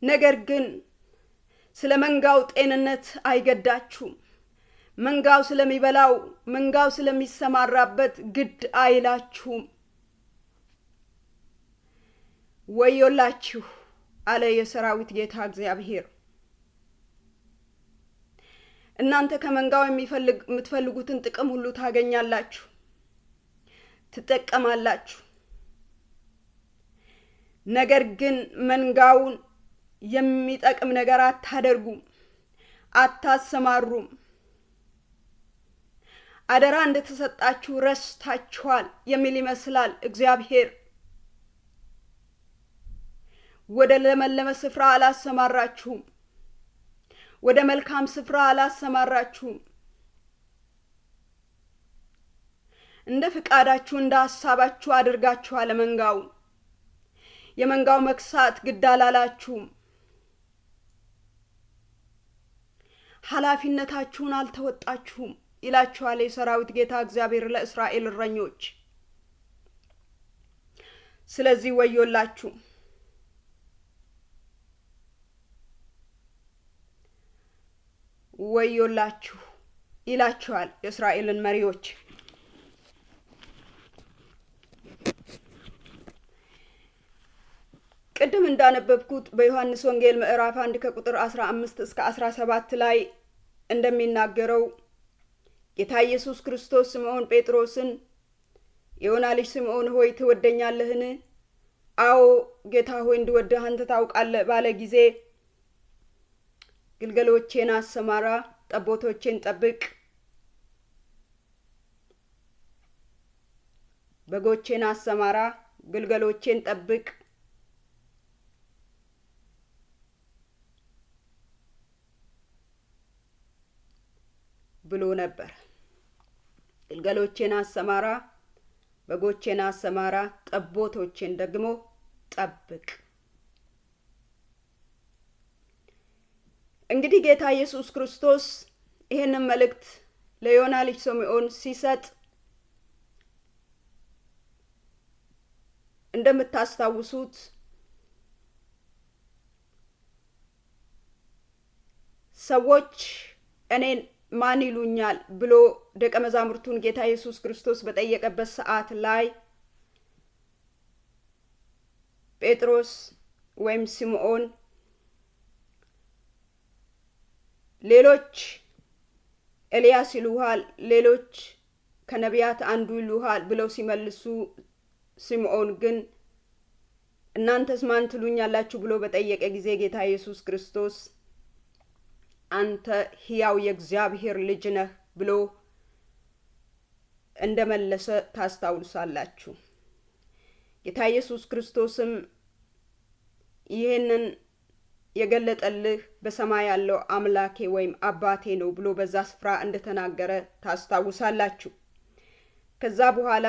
ነገር ግን ስለ መንጋው ጤንነት አይገዳችሁም። መንጋው ስለሚበላው፣ መንጋው ስለሚሰማራበት ግድ አይላችሁም። ወዮላችሁ አለ የሰራዊት ጌታ እግዚአብሔር። እናንተ ከመንጋው የምትፈልጉትን ጥቅም ሁሉ ታገኛላችሁ፣ ትጠቀማላችሁ። ነገር ግን መንጋውን የሚጠቅም ነገር አታደርጉም፣ አታሰማሩም። አደራ እንደተሰጣችሁ ረስታችኋል የሚል ይመስላል እግዚአብሔር። ወደ ለመለመ ስፍራ አላሰማራችሁም፣ ወደ መልካም ስፍራ አላሰማራችሁም። እንደ ፍቃዳችሁ እንደ ሐሳባችሁ አድርጋችኋል መንጋውን። የመንጋው መክሳት ግድ አላላችሁም። ኃላፊነታችሁን አልተወጣችሁም ይላችኋል የሰራዊት ጌታ እግዚአብሔር ለእስራኤል እረኞች። ስለዚህ ወዮላችሁ። ወዮላችሁ ይላችኋል የእስራኤልን መሪዎች። ቅድም እንዳነበብኩት በዮሐንስ ወንጌል ምዕራፍ 1 ከቁጥር 15 እስከ 17 ላይ እንደሚናገረው ጌታ ኢየሱስ ክርስቶስ ስምዖን ጴጥሮስን የዮና ልጅ ስምዖን ሆይ ትወደኛለህን? አዎ ጌታ ሆይ እንድወድህ አንተ ታውቃለህ ባለ ጊዜ ግልገሎቼን አሰማራ፣ ጠቦቶቼን ጠብቅ፣ በጎቼን አሰማራ፣ ግልገሎቼን ጠብቅ፣ ብሎ ነበር። ግልገሎቼን አሰማራ፣ በጎቼን አሰማራ፣ ጠቦቶቼን ደግሞ ጠብቅ። እንግዲህ ጌታ ኢየሱስ ክርስቶስ ይህንን መልእክት ለዮና ልጅ ስምዖን ሲሰጥ እንደምታስታውሱት ሰዎች እኔን ማን ይሉኛል ብሎ ደቀ መዛሙርቱን ጌታ ኢየሱስ ክርስቶስ በጠየቀበት ሰዓት ላይ ጴጥሮስ ወይም ስምዖን ሌሎች ኤልያስ ይሉሃል፣ ሌሎች ከነቢያት አንዱ ይሉሃል ብለው ሲመልሱ፣ ስምዖን ግን እናንተስ ማን ትሉኛላችሁ ብሎ በጠየቀ ጊዜ ጌታ ኢየሱስ ክርስቶስ አንተ ሕያው የእግዚአብሔር ልጅ ነህ ብሎ እንደመለሰ ታስታውሳላችሁ። ጌታ ኢየሱስ ክርስቶስም ይህንን የገለጠልህ በሰማይ ያለው አምላኬ ወይም አባቴ ነው ብሎ በዛ ስፍራ እንደተናገረ ታስታውሳላችሁ። ከዛ በኋላ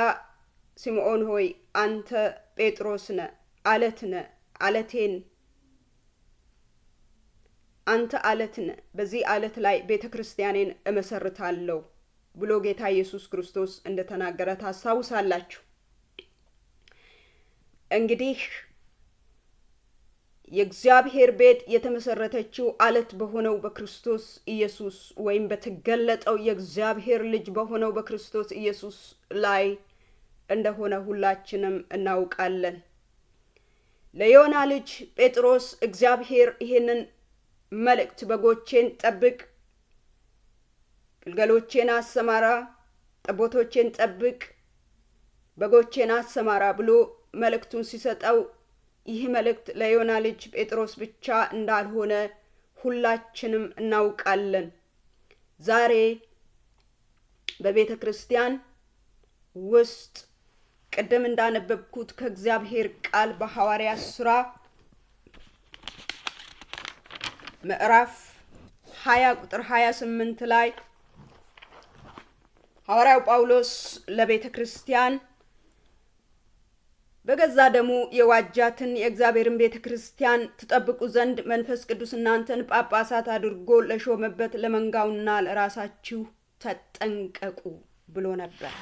ስምዖን ሆይ አንተ ጴጥሮስ ነህ፣ አለት ነህ፣ አለቴን አንተ አለት ነህ፣ በዚህ አለት ላይ ቤተ ክርስቲያኔን እመሰርታለሁ ብሎ ጌታ ኢየሱስ ክርስቶስ እንደተናገረ ታስታውሳላችሁ። እንግዲህ የእግዚአብሔር ቤት የተመሰረተችው አለት በሆነው በክርስቶስ ኢየሱስ ወይም በተገለጠው የእግዚአብሔር ልጅ በሆነው በክርስቶስ ኢየሱስ ላይ እንደሆነ ሁላችንም እናውቃለን። ለዮና ልጅ ጴጥሮስ እግዚአብሔር ይህንን መልእክት በጎቼን ጠብቅ፣ ግልገሎቼን አሰማራ፣ ጠቦቶቼን ጠብቅ፣ በጎቼን አሰማራ ብሎ መልእክቱን ሲሰጠው ይህ መልእክት ለዮና ልጅ ጴጥሮስ ብቻ እንዳልሆነ ሁላችንም እናውቃለን። ዛሬ በቤተ ክርስቲያን ውስጥ ቅድም እንዳነበብኩት ከእግዚአብሔር ቃል በሐዋርያት ሥራ ምዕራፍ 20 ቁጥር 28 ላይ ሐዋርያው ጳውሎስ ለቤተ ክርስቲያን በገዛ ደሙ የዋጃትን የእግዚአብሔርን ቤተ ክርስቲያን ትጠብቁ ዘንድ መንፈስ ቅዱስ እናንተን ጳጳሳት አድርጎ ለሾመበት ለመንጋውና ለራሳችሁ ተጠንቀቁ ብሎ ነበር።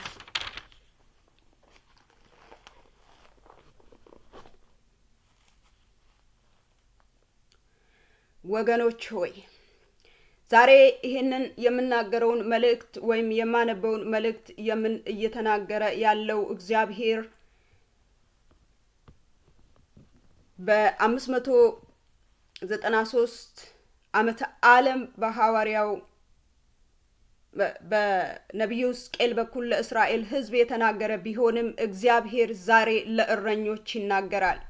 ወገኖች ሆይ ዛሬ ይህንን የምናገረውን መልእክት ወይም የማነበውን መልእክት የምን እየተናገረ ያለው እግዚአብሔር በ593 ዓመተ ዓለም በሐዋርያው በነቢዩ ሕዝቅኤል በኩል ለእስራኤል ሕዝብ የተናገረ ቢሆንም እግዚአብሔር ዛሬ ለእረኞች ይናገራል።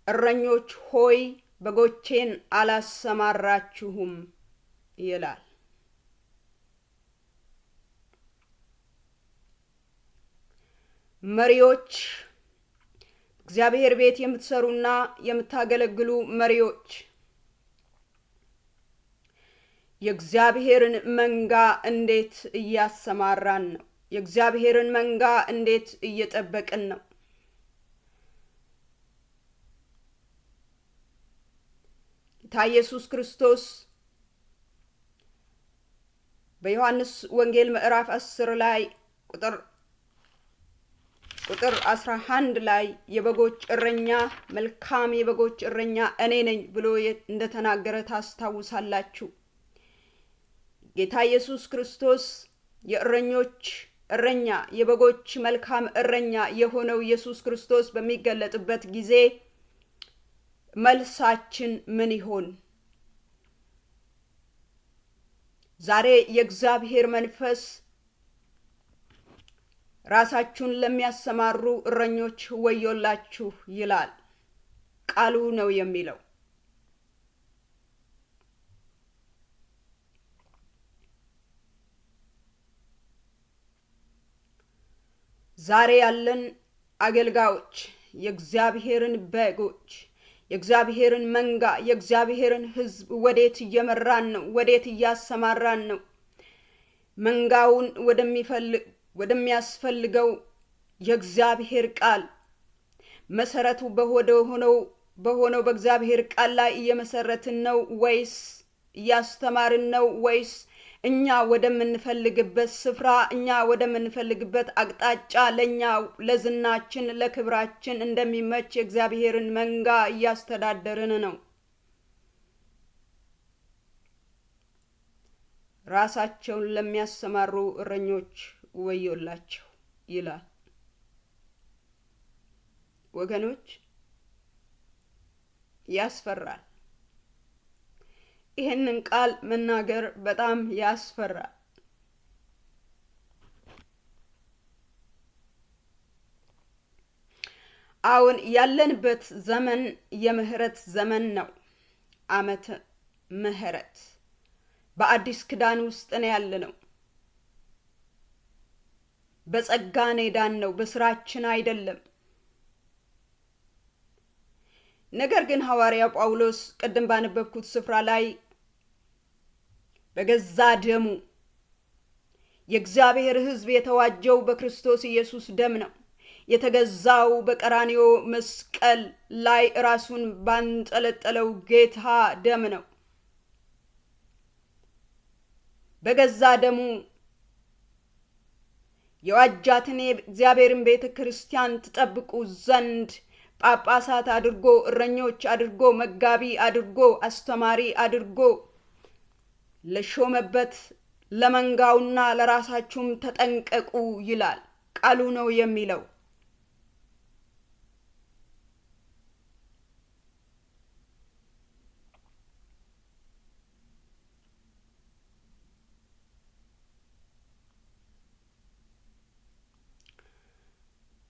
እረኞች ሆይ በጎቼን አላሰማራችሁም ይላል። መሪዎች፣ እግዚአብሔር ቤት የምትሰሩና የምታገለግሉ መሪዎች የእግዚአብሔርን መንጋ እንዴት እያሰማራን ነው? የእግዚአብሔርን መንጋ እንዴት እየጠበቅን ነው? ጌታ ኢየሱስ ክርስቶስ በዮሐንስ ወንጌል ምዕራፍ 10 ላይ ቁጥር 11 ላይ የበጎች እረኛ መልካም የበጎች እረኛ እኔ ነኝ ብሎ እንደተናገረ ታስታውሳላችሁ። ጌታ ኢየሱስ ክርስቶስ የእረኞች እረኛ የበጎች መልካም እረኛ የሆነው ኢየሱስ ክርስቶስ በሚገለጥበት ጊዜ መልሳችን ምን ይሆን? ዛሬ የእግዚአብሔር መንፈስ ራሳችሁን ለሚያሰማሩ እረኞች ወዮላችሁ ይላል። ቃሉ ነው የሚለው። ዛሬ ያለን አገልጋዮች የእግዚአብሔርን በጎች፣ የእግዚአብሔርን መንጋ፣ የእግዚአብሔርን ሕዝብ ወዴት እየመራን ነው? ወዴት እያሰማራን ነው? መንጋውን ወደሚያስፈልገው የእግዚአብሔር ቃል መሰረቱ በሆነው በሆነው በእግዚአብሔር ቃል ላይ እየመሰረትን ነው ወይስ እያስተማርን ነው ወይስ እኛ ወደምንፈልግበት ስፍራ፣ እኛ ወደምንፈልግበት አቅጣጫ፣ ለእኛ ለዝናችን ለክብራችን እንደሚመች የእግዚአብሔርን መንጋ እያስተዳደርን ነው? ራሳቸውን ለሚያሰማሩ እረኞች ወዮላቸው ይላል። ወገኖች፣ ያስፈራል። ይህንን ቃል መናገር በጣም ያስፈራል። አሁን ያለንበት ዘመን የምህረት ዘመን ነው። ዓመተ ምህረት በአዲስ ኪዳን ውስጥ ነው ያለነው። በጸጋ ነው የዳንነው፣ በስራችን አይደለም። ነገር ግን ሐዋርያው ጳውሎስ ቅድም ባነበብኩት ስፍራ ላይ በገዛ ደሙ የእግዚአብሔር ሕዝብ የተዋጀው በክርስቶስ ኢየሱስ ደም ነው። የተገዛው በቀራንዮ መስቀል ላይ ራሱን ባንጠለጠለው ጌታ ደም ነው። በገዛ ደሙ የዋጃትን የእግዚአብሔርን ቤተ ክርስቲያን ትጠብቁ ዘንድ ጳጳሳት አድርጎ፣ እረኞች አድርጎ፣ መጋቢ አድርጎ፣ አስተማሪ አድርጎ ለሾመበት ለመንጋውና ለራሳችሁም ተጠንቀቁ ይላል ቃሉ ነው የሚለው።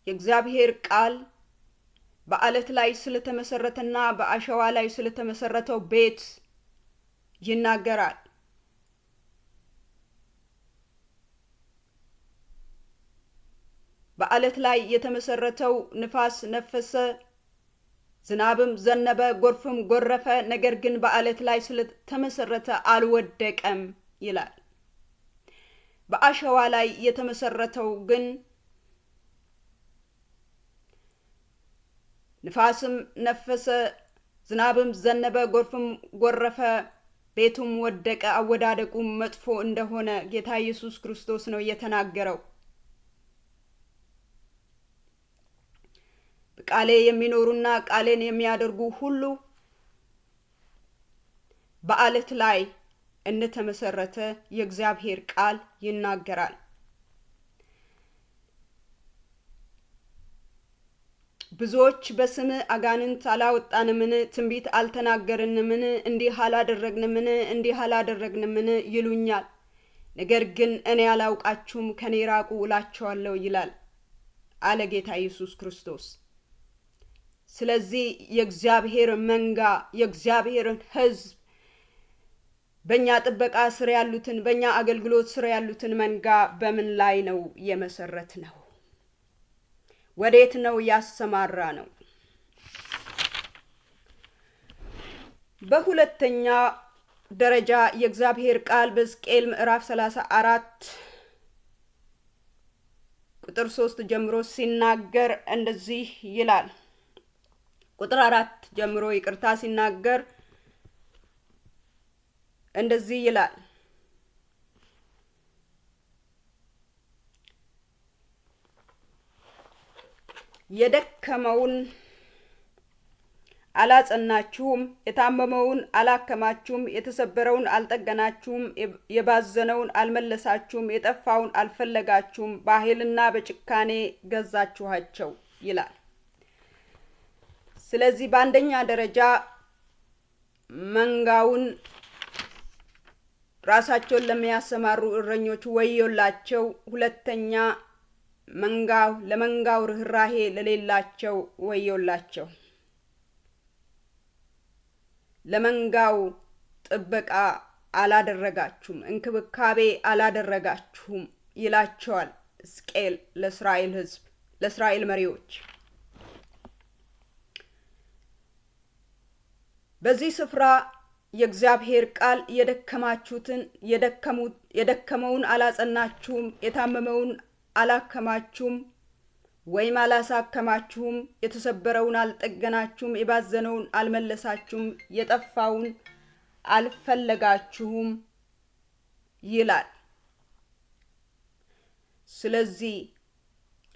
የእግዚአብሔር ቃል በአለት ላይ ስለተመሰረተና በአሸዋ ላይ ስለተመሰረተው ቤት ይናገራል። በአለት ላይ የተመሰረተው ንፋስ ነፈሰ፣ ዝናብም ዘነበ፣ ጎርፍም ጎረፈ፣ ነገር ግን በአለት ላይ ስለተመሰረተ አልወደቀም ይላል። በአሸዋ ላይ የተመሰረተው ግን ንፋስም ነፈሰ፣ ዝናብም ዘነበ፣ ጎርፍም ጎረፈ፣ ቤቱም ወደቀ፣ አወዳደቁም መጥፎ እንደሆነ ጌታ ኢየሱስ ክርስቶስ ነው የተናገረው። በቃሌ የሚኖሩና ቃሌን የሚያደርጉ ሁሉ በአለት ላይ እንደተመሰረተ የእግዚአብሔር ቃል ይናገራል። ብዙዎች በስምህ አጋንንት አላወጣንምን? ትንቢት አልተናገርንምን? እንዲህ አላደረግንምን? እንዲህ አላደረግንምን? ይሉኛል። ነገር ግን እኔ አላውቃችሁም፣ ከኔ ራቁ እላቸዋለሁ ይላል አለ ጌታ ኢየሱስ ክርስቶስ። ስለዚህ የእግዚአብሔር መንጋ፣ የእግዚአብሔርን ሕዝብ፣ በእኛ ጥበቃ ስር ያሉትን፣ በእኛ አገልግሎት ስር ያሉትን መንጋ በምን ላይ ነው የመሰረት ነው? ወዴት ነው ያሰማራ ነው? በሁለተኛ ደረጃ የእግዚአብሔር ቃል በሕዝቅኤል ምዕራፍ 34 ቁጥር 3 ጀምሮ ሲናገር እንደዚህ ይላል። ቁጥር 4 ጀምሮ ይቅርታ ሲናገር እንደዚህ ይላል። የደከመውን አላጸናችሁም፣ የታመመውን አላከማችሁም፣ የተሰበረውን አልጠገናችሁም፣ የባዘነውን አልመለሳችሁም፣ የጠፋውን አልፈለጋችሁም፣ በኃይልና በጭካኔ ገዛችኋቸው ይላል። ስለዚህ በአንደኛ ደረጃ መንጋውን ራሳቸውን ለሚያሰማሩ እረኞች ወዮላቸው። ሁለተኛ መንጋው ለመንጋው ርኅራሄ ለሌላቸው ወዮላቸው። ለመንጋው ጥበቃ አላደረጋችሁም፣ እንክብካቤ አላደረጋችሁም ይላቸዋል ሕዝቅኤል ለእስራኤል ሕዝብ፣ ለእስራኤል መሪዎች። በዚህ ስፍራ የእግዚአብሔር ቃል የደከማችሁትን የደከመውን አላጸናችሁም፣ የታመመውን አላከማችሁም፣ ወይም አላሳከማችሁም፣ የተሰበረውን አልጠገናችሁም፣ የባዘነውን አልመለሳችሁም፣ የጠፋውን አልፈለጋችሁም ይላል። ስለዚህ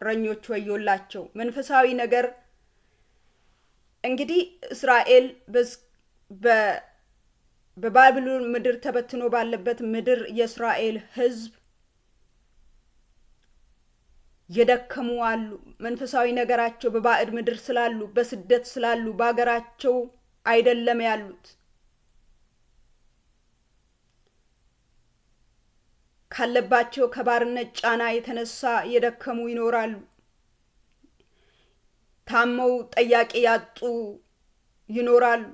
እረኞች ወዮላቸው። መንፈሳዊ ነገር እንግዲህ እስራኤል በባቢሎን ምድር ተበትኖ ባለበት ምድር የእስራኤል ሕዝብ የደከሙ አሉ። መንፈሳዊ ነገራቸው በባዕድ ምድር ስላሉ፣ በስደት ስላሉ፣ በሀገራቸው አይደለም ያሉት። ካለባቸው ከባርነት ጫና የተነሳ የደከሙ ይኖራሉ። ታመው ጠያቂ ያጡ ይኖራሉ።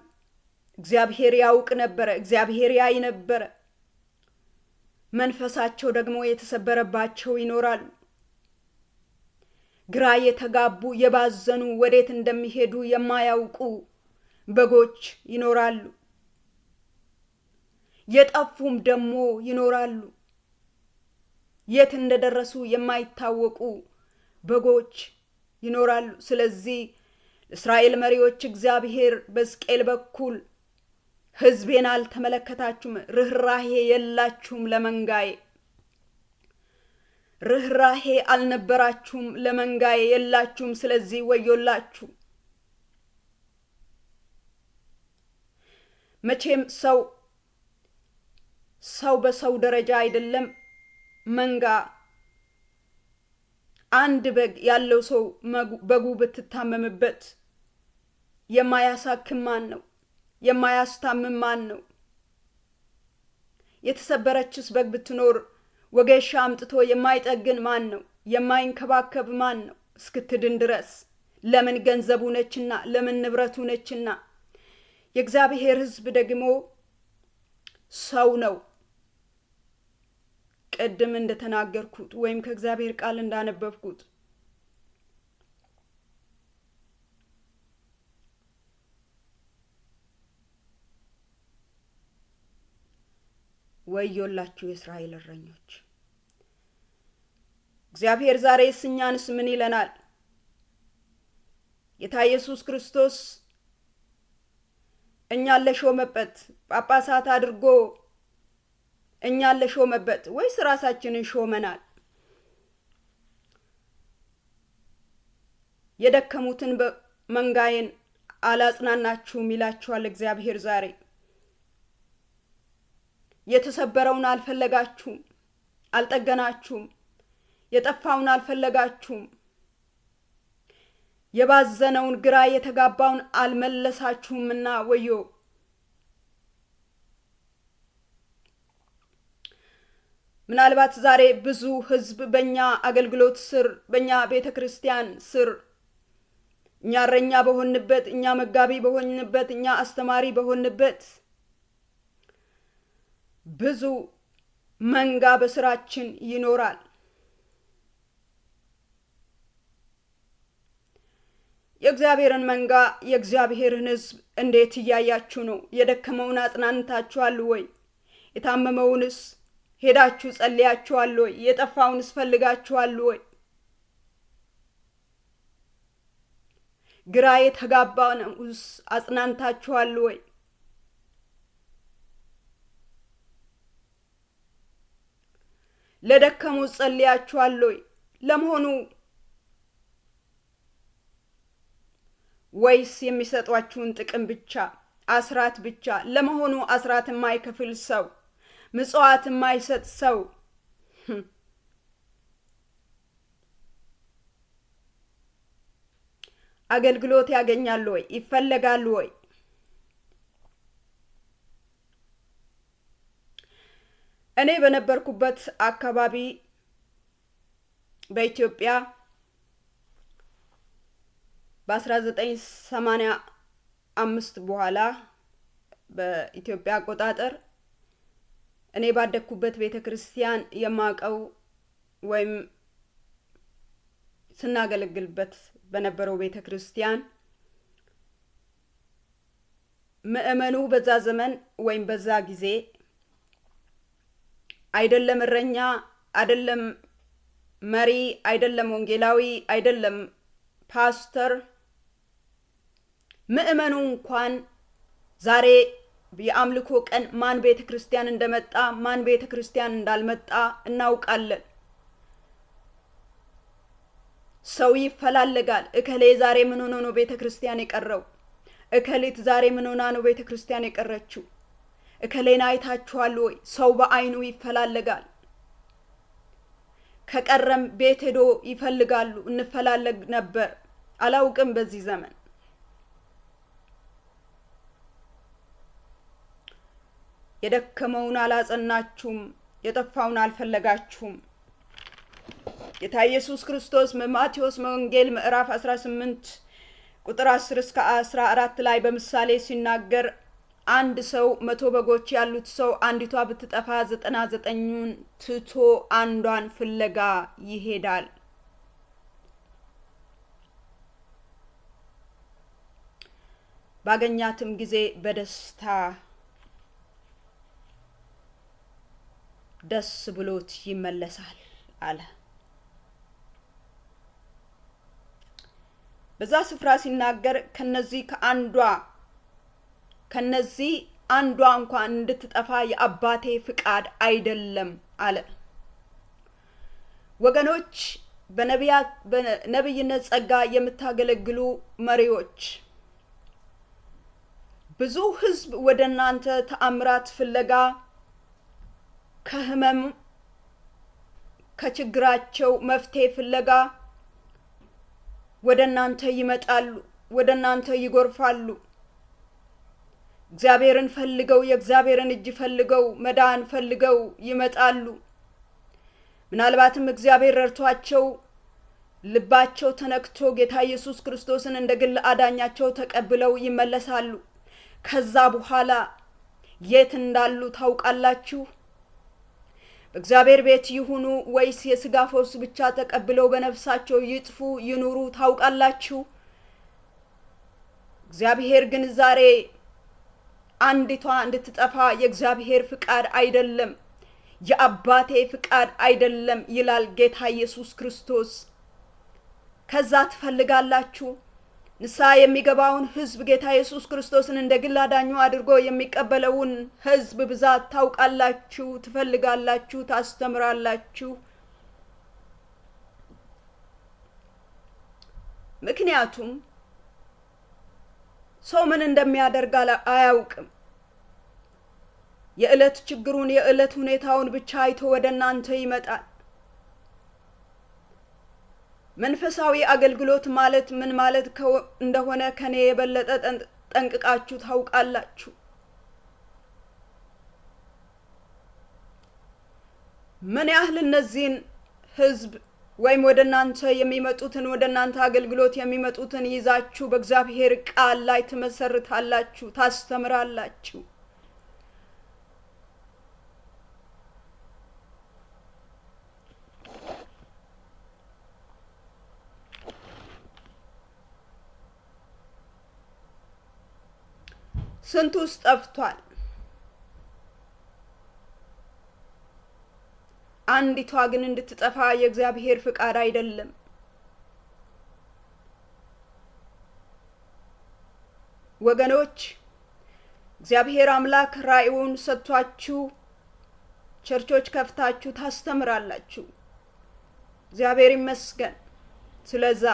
እግዚአብሔር ያውቅ ነበረ። እግዚአብሔር ያይ ነበረ። መንፈሳቸው ደግሞ የተሰበረባቸው ይኖራሉ። ግራ የተጋቡ የባዘኑ፣ ወዴት እንደሚሄዱ የማያውቁ በጎች ይኖራሉ። የጠፉም ደግሞ ይኖራሉ። የት እንደደረሱ የማይታወቁ በጎች ይኖራሉ። ስለዚህ እስራኤል መሪዎች እግዚአብሔር በሕዝቅኤል በኩል ሕዝቤን አልተመለከታችሁም፣ ርኅራሄ የላችሁም ለመንጋዬ፣ ርኅራሄ አልነበራችሁም ለመንጋዬ የላችሁም፣ ስለዚህ ወዮላችሁ። መቼም ሰው ሰው በሰው ደረጃ አይደለም። መንጋ አንድ በግ ያለው ሰው በጉ ብትታመምበት የማያሳክም ማን ነው? የማያስታምም ማን ነው? የተሰበረችስ በግ ብትኖር ወጌሻ አምጥቶ የማይጠግን ማን ነው? የማይንከባከብ ማን ነው? እስክትድን ድረስ ለምን ገንዘቡ ነችና፣ ለምን ንብረቱ ነችና። የእግዚአብሔር ሕዝብ ደግሞ ሰው ነው። ቅድም እንደተናገርኩት ወይም ከእግዚአብሔር ቃል እንዳነበብኩት ወዮላችሁ የእስራኤል እረኞች። እግዚአብሔር ዛሬስ እኛንስ ምን ይለናል? ጌታ ኢየሱስ ክርስቶስ እኛን ለሾመበት ጳጳሳት አድርጎ እኛን ለሾመበት ወይስ ራሳችንን ሾመናል? የደከሙትን መንጋዬን አላጽናናችሁም ይላችኋል እግዚአብሔር ዛሬ። የተሰበረውን አልፈለጋችሁም፣ አልጠገናችሁም። የጠፋውን አልፈለጋችሁም። የባዘነውን ግራ የተጋባውን አልመለሳችሁምና ወዮ። ምናልባት ዛሬ ብዙ ሕዝብ በእኛ አገልግሎት ስር፣ በእኛ ቤተ ክርስቲያን ስር፣ እኛ እረኛ በሆንበት፣ እኛ መጋቢ በሆንበት፣ እኛ አስተማሪ በሆንበት ብዙ መንጋ በስራችን ይኖራል። የእግዚአብሔርን መንጋ የእግዚአብሔርን ሕዝብ እንዴት እያያችሁ ነው? የደከመውን አጽናንታችኋል ወይ? የታመመውንስ ሄዳችሁ ጸልያችኋል ወይ? የጠፋውንስ ፈልጋችኋል ወይ? ግራ የተጋባውንስ አጽናንታችኋል ወይ? ለደከሙ ጸልያችኋል ወይ? ለመሆኑ ወይስ የሚሰጧችሁን ጥቅም ብቻ፣ አስራት ብቻ? ለመሆኑ አስራት የማይከፍል ሰው፣ ምጽዋት የማይሰጥ ሰው አገልግሎት ያገኛሉ ወይ? ይፈለጋሉ ወይ? እኔ በነበርኩበት አካባቢ በኢትዮጵያ በ1985 በኋላ በኢትዮጵያ አቆጣጠር እኔ ባደግኩበት ቤተ ክርስቲያን የማውቀው ወይም ስናገለግልበት በነበረው ቤተ ክርስቲያን ምእመኑ በዛ ዘመን ወይም በዛ ጊዜ አይደለም እረኛ፣ አይደለም መሪ አይደለም ወንጌላዊ አይደለም ፓስተር፣ ምእመኑ እንኳን ዛሬ የአምልኮ ቀን ማን ቤተ ክርስቲያን እንደመጣ ማን ቤተ ክርስቲያን እንዳልመጣ እናውቃለን። ሰው ይፈላለጋል። እከሌ ዛሬ ምን ሆኖ ነው ቤተ ክርስቲያን የቀረው? እከሌት ዛሬ ምን ሆና ነው ቤተ ክርስቲያን የቀረችው? እከሌን አይታችኋል ወይ? ሰው በአይኑ ይፈላለጋል። ከቀረም ቤት ሄዶ ይፈልጋሉ። እንፈላለግ ነበር። አላውቅም በዚህ ዘመን የደከመውን አላጸናችሁም፣ የጠፋውን አልፈለጋችሁም። ጌታ ኢየሱስ ክርስቶስ በማቴዎስ ወንጌል ምዕራፍ 18 ቁጥር 10 እስከ 14 ላይ በምሳሌ ሲናገር አንድ ሰው 100 በጎች ያሉት ሰው አንዲቷ ብትጠፋ 99ኙን ትቶ አንዷን ፍለጋ ይሄዳል። ባገኛትም ጊዜ በደስታ ደስ ብሎት ይመለሳል አለ። በዛ ስፍራ ሲናገር ከነዚህ አንዷ እንኳን እንድትጠፋ የአባቴ ፍቃድ አይደለም አለ። ወገኖች፣ በነብይነት ጸጋ የምታገለግሉ መሪዎች፣ ብዙ ሕዝብ ወደ እናንተ ተአምራት ፍለጋ ከህመም ከችግራቸው መፍትሄ ፍለጋ ወደ እናንተ ይመጣሉ፣ ወደ እናንተ ይጎርፋሉ። እግዚአብሔርን ፈልገው፣ የእግዚአብሔርን እጅ ፈልገው፣ መዳን ፈልገው ይመጣሉ። ምናልባትም እግዚአብሔር ረድቷቸው ልባቸው ተነክቶ ጌታ ኢየሱስ ክርስቶስን እንደ ግል አዳኛቸው ተቀብለው ይመለሳሉ። ከዛ በኋላ የት እንዳሉ ታውቃላችሁ? በእግዚአብሔር ቤት ይሁኑ ወይስ የስጋ ፈውስ ብቻ ተቀብለው በነፍሳቸው ይጥፉ ይኑሩ ታውቃላችሁ? እግዚአብሔር ግን ዛሬ አንዲቷ እንድትጠፋ የእግዚአብሔር ፍቃድ አይደለም፣ የአባቴ ፍቃድ አይደለም ይላል ጌታ ኢየሱስ ክርስቶስ። ከዛ ትፈልጋላችሁ። ንስሐ የሚገባውን ሕዝብ ጌታ ኢየሱስ ክርስቶስን እንደ ግል አዳኙ አድርጎ የሚቀበለውን ሕዝብ ብዛት ታውቃላችሁ፣ ትፈልጋላችሁ፣ ታስተምራላችሁ። ምክንያቱም ሰው ምን እንደሚያደርግ አያውቅም። የዕለት ችግሩን የዕለት ሁኔታውን ብቻ አይቶ ወደ እናንተ ይመጣል። መንፈሳዊ አገልግሎት ማለት ምን ማለት እንደሆነ ከኔ የበለጠ ጠንቅቃችሁ ታውቃላችሁ። ምን ያህል እነዚህን ህዝብ ወይም ወደ እናንተ የሚመጡትን ወደ እናንተ አገልግሎት የሚመጡትን ይዛችሁ በእግዚአብሔር ቃል ላይ ትመሰርታላችሁ፣ ታስተምራላችሁ። ስንቱስ ጠፍቷል? አንዲቷ ግን እንድትጠፋ የእግዚአብሔር ፍቃድ አይደለም። ወገኖች፣ እግዚአብሔር አምላክ ራእዩን ሰጥቷችሁ ቸርቾች ከፍታችሁ ታስተምራላችሁ። እግዚአብሔር ይመስገን ስለዛ።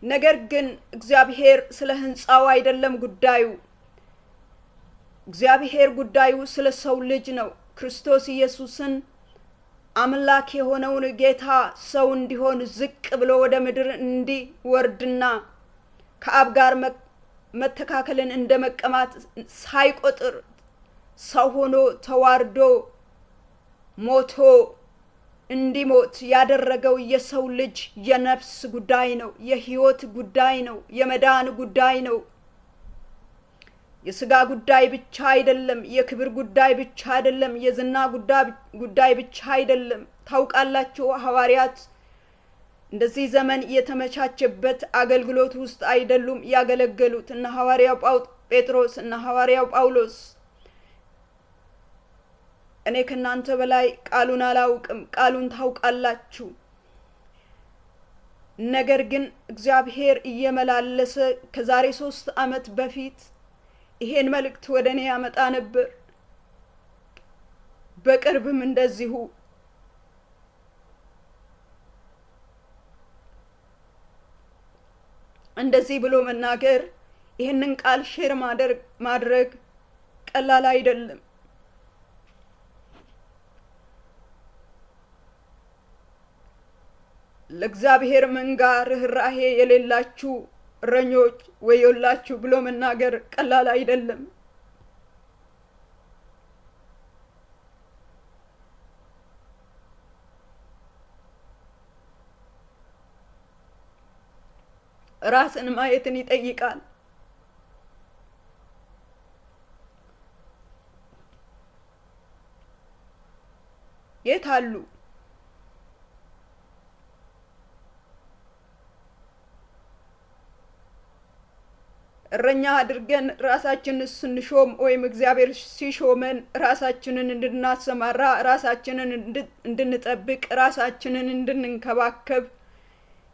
ነገር ግን እግዚአብሔር ስለ ህንፃው አይደለም ጉዳዩ። እግዚአብሔር ጉዳዩ ስለ ሰው ልጅ ነው። ክርስቶስ ኢየሱስን አምላክ የሆነውን ጌታ ሰው እንዲሆን ዝቅ ብሎ ወደ ምድር እንዲወርድና ከአብ ጋር መተካከልን እንደ መቀማት ሳይቆጥር ሰው ሆኖ ተዋርዶ ሞቶ እንዲሞት ያደረገው የሰው ልጅ የነፍስ ጉዳይ ነው። የህይወት ጉዳይ ነው። የመዳን ጉዳይ ነው። የስጋ ጉዳይ ብቻ አይደለም። የክብር ጉዳይ ብቻ አይደለም። የዝና ጉዳይ ብቻ አይደለም። ታውቃላችሁ፣ ሐዋርያት እንደዚህ ዘመን የተመቻቸበት አገልግሎት ውስጥ አይደሉም ያገለገሉት። እነ ሐዋርያው ጴጥሮስ፣ እነ ሐዋርያው ጳውሎስ እኔ ከእናንተ በላይ ቃሉን አላውቅም፣ ቃሉን ታውቃላችሁ። ነገር ግን እግዚአብሔር እየመላለሰ ከዛሬ 3 ዓመት በፊት ይሄን መልእክት ወደ እኔ ያመጣ ነበር። በቅርብም እንደዚሁ እንደዚህ ብሎ መናገር፣ ይህንን ቃል share ማድረግ ቀላል አይደለም። ለእግዚአብሔር መንጋ ርኅራሄ የሌላችሁ እረኞች ወዮላችሁ ብሎ መናገር ቀላል አይደለም። ራስን ማየትን ይጠይቃል። የት አሉ? እረኛ አድርገን ራሳችንን ስንሾም ወይም እግዚአብሔር ሲሾመን ራሳችንን እንድናሰማራ፣ ራሳችንን እንድንጠብቅ፣ ራሳችንን እንድንንከባከብ፣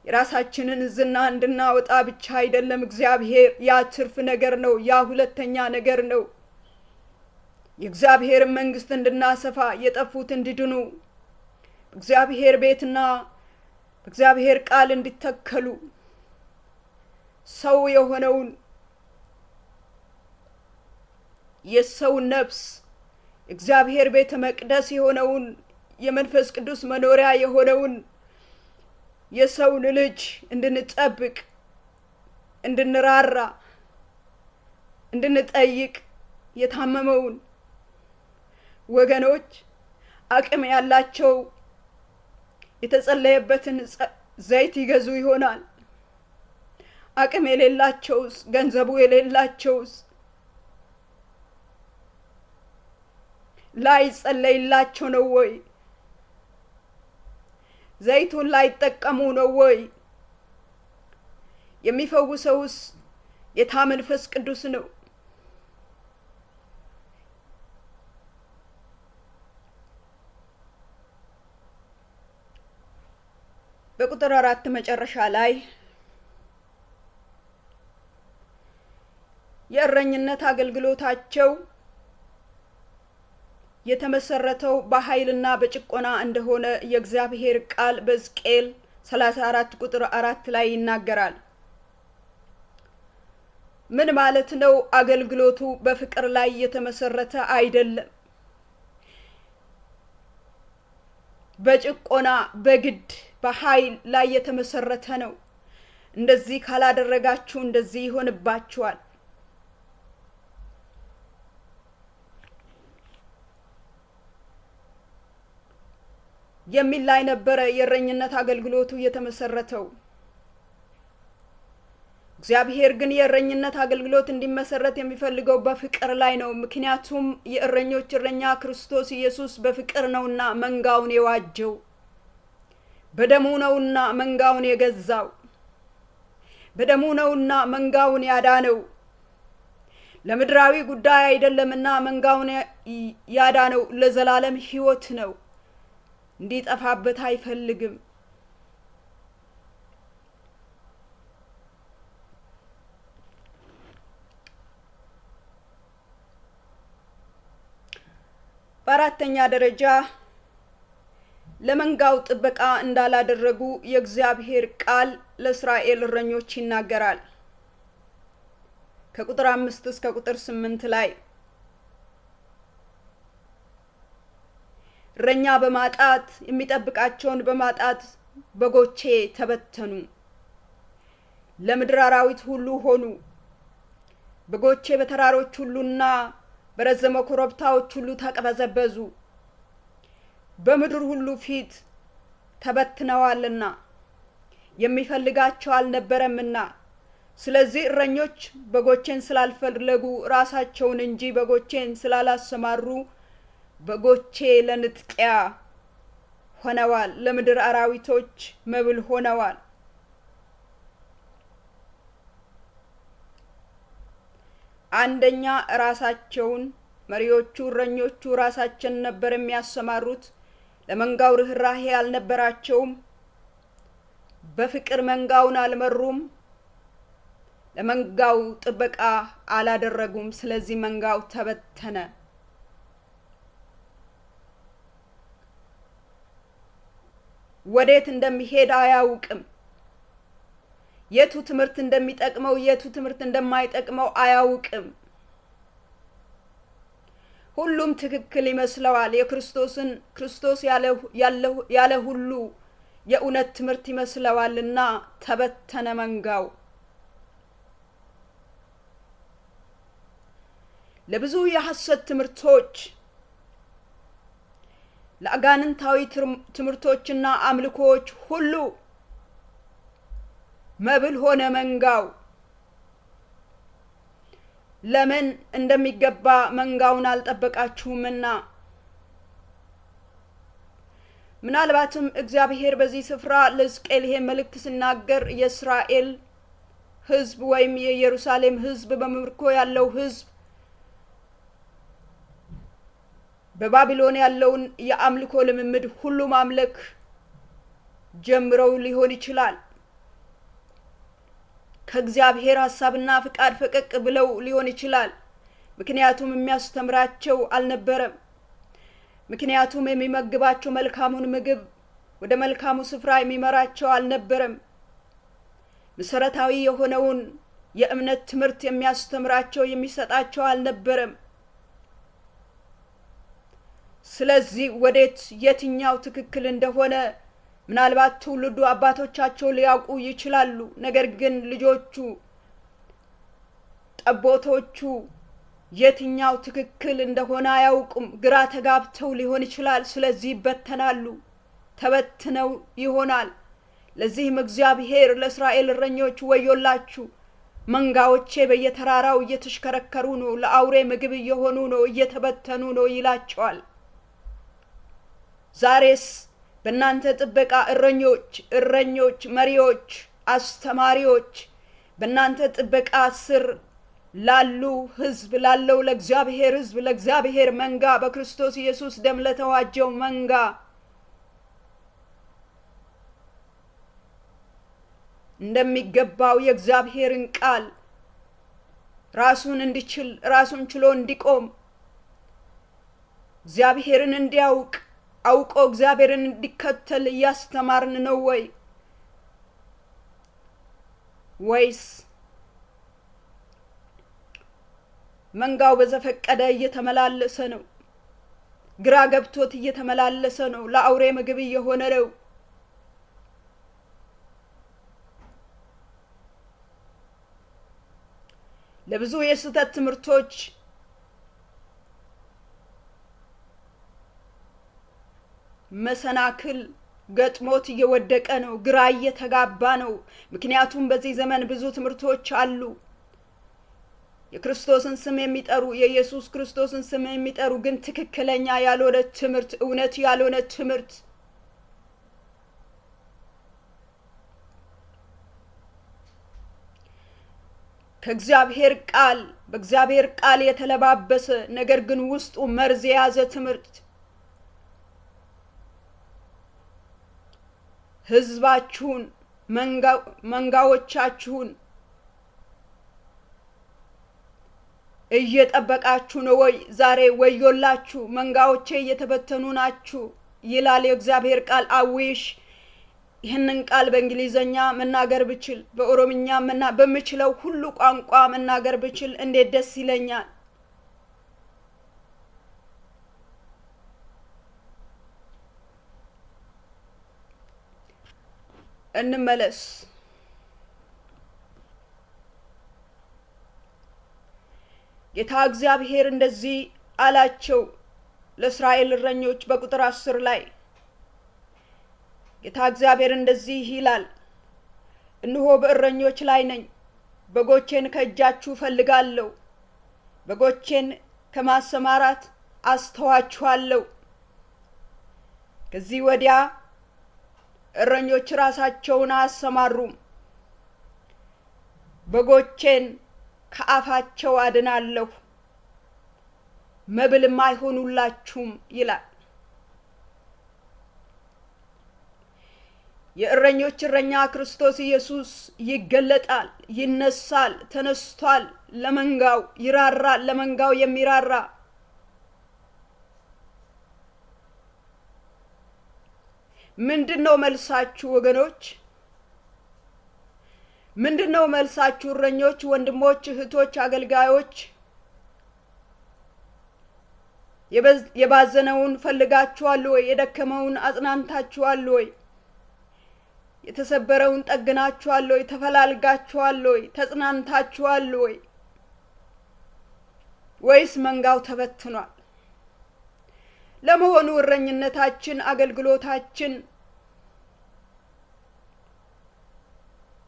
የራሳችንን ዝና እንድናወጣ ብቻ አይደለም። እግዚአብሔር ያ ትርፍ ነገር ነው፣ ያ ሁለተኛ ነገር ነው። የእግዚአብሔርን መንግስት እንድናሰፋ፣ የጠፉት እንዲድኑ፣ እግዚአብሔር ቤትና እግዚአብሔር ቃል እንዲተከሉ፣ ሰው የሆነውን የሰው ነፍስ እግዚአብሔር ቤተ መቅደስ የሆነውን የመንፈስ ቅዱስ መኖሪያ የሆነውን የሰውን ልጅ እንድንጠብቅ፣ እንድንራራ፣ እንድንጠይቅ፣ የታመመውን ወገኖች አቅም ያላቸው የተጸለየበትን ዘይት ይገዙ ይሆናል። አቅም የሌላቸውስ፣ ገንዘቡ የሌላቸውስ ላይጸለይላቸው ነው ወይ? ዘይቱን ላይጠቀሙ ነው ወይ? የሚፈውሰውስ ጌታ መንፈስ ቅዱስ ነው። በቁጥር 4 መጨረሻ ላይ የእረኝነት አገልግሎታቸው የተመሰረተው በኃይልና በጭቆና እንደሆነ የእግዚአብሔር ቃል በሕዝቅኤል 34 ቁጥር 4 ላይ ይናገራል። ምን ማለት ነው? አገልግሎቱ በፍቅር ላይ የተመሰረተ አይደለም። በጭቆና፣ በግድ፣ በኃይል ላይ የተመሰረተ ነው። እንደዚህ ካላደረጋችሁ እንደዚህ ይሆንባችኋል። የሚል ላይ ነበረ የእረኝነት አገልግሎቱ የተመሰረተው። እግዚአብሔር ግን የእረኝነት አገልግሎት እንዲመሰረት የሚፈልገው በፍቅር ላይ ነው። ምክንያቱም የእረኞች እረኛ ክርስቶስ ኢየሱስ በፍቅር ነውና መንጋውን የዋጀው፣ በደሙ ነውና መንጋውን የገዛው፣ በደሙ ነውና መንጋውን ያዳነው። ለምድራዊ ጉዳይ አይደለምና መንጋውን ያዳነው ለዘላለም ሕይወት ነው። እንዲጠፋበት አይፈልግም። በአራተኛ ደረጃ ለመንጋው ጥበቃ እንዳላደረጉ የእግዚአብሔር ቃል ለእስራኤል እረኞች ይናገራል። ከቁጥር 5 እስከ ቁጥር 8 ላይ እረኛ በማጣት፣ የሚጠብቃቸውን በማጣት በጎቼ ተበተኑ፣ ለምድር አራዊት ሁሉ ሆኑ። በጎቼ በተራሮች ሁሉና በረዘመ ኮረብታዎች ሁሉ ተቅበዘበዙ፣ በምድር ሁሉ ፊት ተበትነዋልና የሚፈልጋቸው አልነበረምና። ስለዚህ እረኞች በጎቼን ስላልፈለጉ ራሳቸውን እንጂ በጎቼን ስላላሰማሩ በጎቼ ለንጥቂያ ሆነዋል፣ ለምድር አራዊቶች መብል ሆነዋል። አንደኛ ራሳቸውን፣ መሪዎቹ እረኞቹ ራሳቸውን ነበር የሚያሰማሩት። ለመንጋው ርኅራሄ አልነበራቸውም። በፍቅር መንጋውን አልመሩም። ለመንጋው ጥበቃ አላደረጉም። ስለዚህ መንጋው ተበተነ። ወዴት እንደሚሄድ አያውቅም። የቱ ትምህርት እንደሚጠቅመው የቱ ትምህርት እንደማይጠቅመው አያውቅም። ሁሉም ትክክል ይመስለዋል። የክርስቶስን ክርስቶስ ያለ ሁሉ የእውነት ትምህርት ይመስለዋልና ተበተነ መንጋው። ለብዙ የሐሰት ትምህርቶች፣ ለአጋንንታዊ ትምህርቶችና አምልኮዎች ሁሉ መብል ሆነ መንጋው። ለምን እንደሚገባ መንጋውን አልጠበቃችሁምና። ምናልባትም እግዚአብሔር በዚህ ስፍራ ለሕዝቅኤል ይሄን መልእክት ሲናገር የእስራኤል ሕዝብ ወይም የኢየሩሳሌም ሕዝብ፣ በምርኮ ያለው ሕዝብ በባቢሎን ያለውን የአምልኮ ልምምድ ሁሉ ማምለክ ጀምረው ሊሆን ይችላል። ከእግዚአብሔር ሀሳብና ፍቃድ ፈቀቅ ብለው ሊሆን ይችላል። ምክንያቱም የሚያስተምራቸው አልነበረም። ምክንያቱም የሚመግባቸው መልካሙን ምግብ ወደ መልካሙ ስፍራ የሚመራቸው አልነበረም። መሰረታዊ የሆነውን የእምነት ትምህርት የሚያስተምራቸው የሚሰጣቸው አልነበረም። ስለዚህ ወዴት የትኛው ትክክል እንደሆነ ምናልባት ትውልዱ አባቶቻቸው ሊያውቁ ይችላሉ። ነገር ግን ልጆቹ፣ ጠቦቶቹ የትኛው ትክክል እንደሆነ አያውቁም። ግራ ተጋብተው ሊሆን ይችላል። ስለዚህ ይበተናሉ፣ ተበትነው ይሆናል። ለዚህም እግዚአብሔር ለእስራኤል እረኞች ወዮላችሁ፣ መንጋዎቼ በየተራራው እየተሽከረከሩ ነው፣ ለአውሬ ምግብ እየሆኑ ነው፣ እየተበተኑ ነው ይላቸዋል። ዛሬስ በእናንተ ጥበቃ እረኞች፣ መሪዎች፣ አስተማሪዎች በእናንተ ጥበቃ ስር ላሉ ሕዝብ ላለው ለእግዚአብሔር ሕዝብ ለእግዚአብሔር መንጋ በክርስቶስ ኢየሱስ ደም ለተዋጀው መንጋ እንደሚገባው የእግዚአብሔርን ቃል ራሱን እንዲችል ራሱን ችሎ እንዲቆም እግዚአብሔርን እንዲያውቅ አውቆ እግዚአብሔርን እንዲከተል እያስተማርን ነው ወይ? ወይስ መንጋው በዘፈቀደ እየተመላለሰ ነው? ግራ ገብቶት እየተመላለሰ ነው። ለአውሬ ምግብ እየሆነ ነው። ለብዙ የስህተት ትምህርቶች መሰናክል ገጥሞት እየወደቀ ነው። ግራ እየተጋባ ነው። ምክንያቱም በዚህ ዘመን ብዙ ትምህርቶች አሉ። የክርስቶስን ስም የሚጠሩ የኢየሱስ ክርስቶስን ስም የሚጠሩ ግን ትክክለኛ ያልሆነ ትምህርት፣ እውነት ያልሆነ ትምህርት ከእግዚአብሔር ቃል በእግዚአብሔር ቃል የተለባበሰ ነገር ግን ውስጡ መርዝ የያዘ ትምህርት ሕዝባችሁን መንጋዎቻችሁን እየጠበቃችሁ ነው ወይ? ዛሬ ወዮላችሁ፣ መንጋዎቼ እየተበተኑ ናችሁ ይላል የእግዚአብሔር ቃል። አዊሽ ይህንን ቃል በእንግሊዘኛ መናገር ብችል፣ በኦሮምኛ በምችለው ሁሉ ቋንቋ መናገር ብችል እንዴት ደስ ይለኛል። እንመለስ። ጌታ እግዚአብሔር እንደዚህ አላቸው ለእስራኤል እረኞች በቁጥር 10 ላይ ጌታ እግዚአብሔር እንደዚህ ይላል፣ እነሆ በእረኞች ላይ ነኝ፣ በጎቼን ከእጃችሁ እፈልጋለሁ፣ በጎቼን ከማሰማራት አስተዋችኋለሁ። ከዚህ ወዲያ እረኞች ራሳቸውን አያሰማሩም፣ በጎቼን ከአፋቸው አድናለሁ፣ መብልም አይሆኑላችሁም ይላል። የእረኞች እረኛ ክርስቶስ ኢየሱስ ይገለጣል፣ ይነሳል፣ ተነስቷል። ለመንጋው ይራራል፣ ለመንጋው የሚራራ ምንድን ነው መልሳችሁ ወገኖች? ምንድን ነው መልሳችሁ እረኞች፣ ወንድሞች፣ እህቶች፣ አገልጋዮች? የባዘነውን ፈልጋችኋል ወይ? የደከመውን አጽናንታችኋል ወይ? የተሰበረውን ጠግናችኋል ወይ? ተፈላልጋችኋል ወይ? ተጽናንታችኋል ወይ? ወይስ መንጋው ተበትኗል? ለመሆኑ እረኝነታችን፣ አገልግሎታችን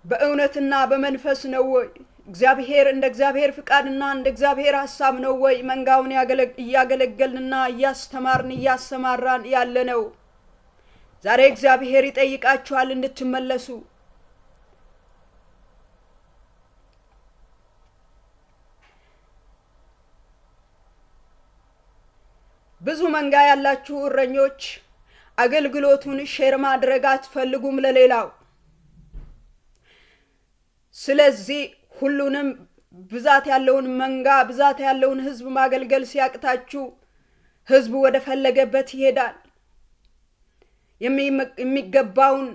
በእውነትና በመንፈስ ነው ወይ? እግዚአብሔር እንደ እግዚአብሔር ፍቃድና እንደ እግዚአብሔር ሀሳብ ነው ወይ መንጋውን እያገለገልንና እያስተማርን እያሰማራን ያለ ነው? ዛሬ እግዚአብሔር ይጠይቃችኋል እንድትመለሱ። ብዙ መንጋ ያላችሁ እረኞች አገልግሎቱን share ማድረግ አትፈልጉም ለሌላው። ስለዚህ ሁሉንም ብዛት ያለውን መንጋ፣ ብዛት ያለውን ህዝብ ማገልገል ሲያቅታችሁ ህዝቡ ወደ ፈለገበት ይሄዳል። የሚገባውን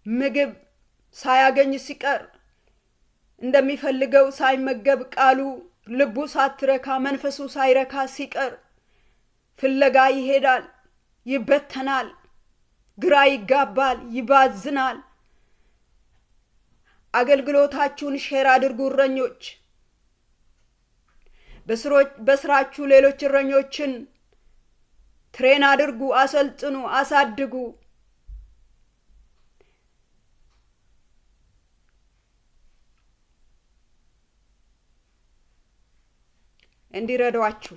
ምግብ ሳያገኝ ሲቀር፣ እንደሚፈልገው ሳይመገብ፣ ቃሉ ልቡ ሳትረካ፣ መንፈሱ ሳይረካ ሲቀር ፍለጋ ይሄዳል፣ ይበተናል፣ ግራ ይጋባል፣ ይባዝናል። አገልግሎታችሁን share አድርጉ እረኞች። በስራችሁ ሌሎች እረኞችን train አድርጉ፣ አሰልጥኑ፣ አሳድጉ። እንዲረዷችሁ።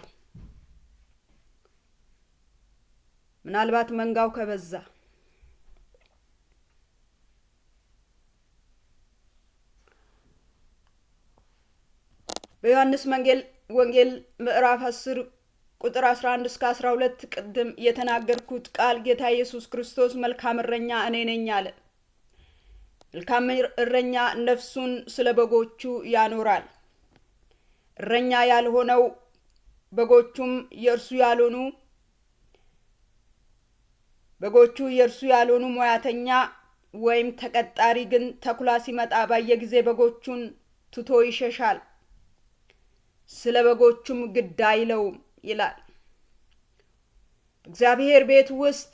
ምናልባት መንጋው ከበዛ በዮሐንስ ወንጌል ምዕራፍ 10 ቁጥር 11 እስከ 12 ቅድም የተናገርኩት ቃል ጌታ ኢየሱስ ክርስቶስ መልካም እረኛ እኔ ነኝ አለ። መልካም እረኛ ነፍሱን ስለ በጎቹ ያኖራል። እረኛ ያልሆነው በጎቹም የእርሱ ያልሆኑ በጎቹ የእርሱ ያልሆኑ ሙያተኛ ወይም ተቀጣሪ ግን ተኩላ ሲመጣ ባየ ጊዜ በጎቹን ትቶ ይሸሻል፣ ስለ በጎቹም ግድ አይለውም ይላል። እግዚአብሔር ቤት ውስጥ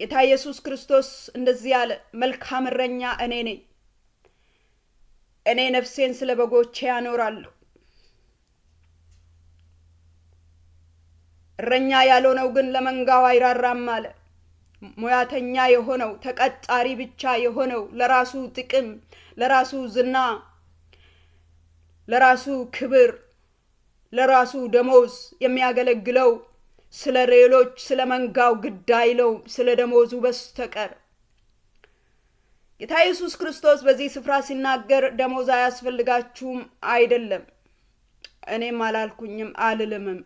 ጌታ ኢየሱስ ክርስቶስ እንደዚህ አለ፣ መልካም እረኛ እኔ ነኝ፣ እኔ ነፍሴን ስለ በጎቼ ያኖራለሁ። እረኛ ያልሆነው ግን ለመንጋው አይራራም አለ። ሙያተኛ የሆነው ተቀጣሪ ብቻ የሆነው ለራሱ ጥቅም፣ ለራሱ ዝና፣ ለራሱ ክብር፣ ለራሱ ደሞዝ የሚያገለግለው ስለ ሌሎች ስለ መንጋው ግድ አይለውም፣ ስለ ደሞዙ በስተቀር። ጌታ ኢየሱስ ክርስቶስ በዚህ ስፍራ ሲናገር ደሞዝ አያስፈልጋችሁም አይደለም፣ እኔም አላልኩኝም አልልምም።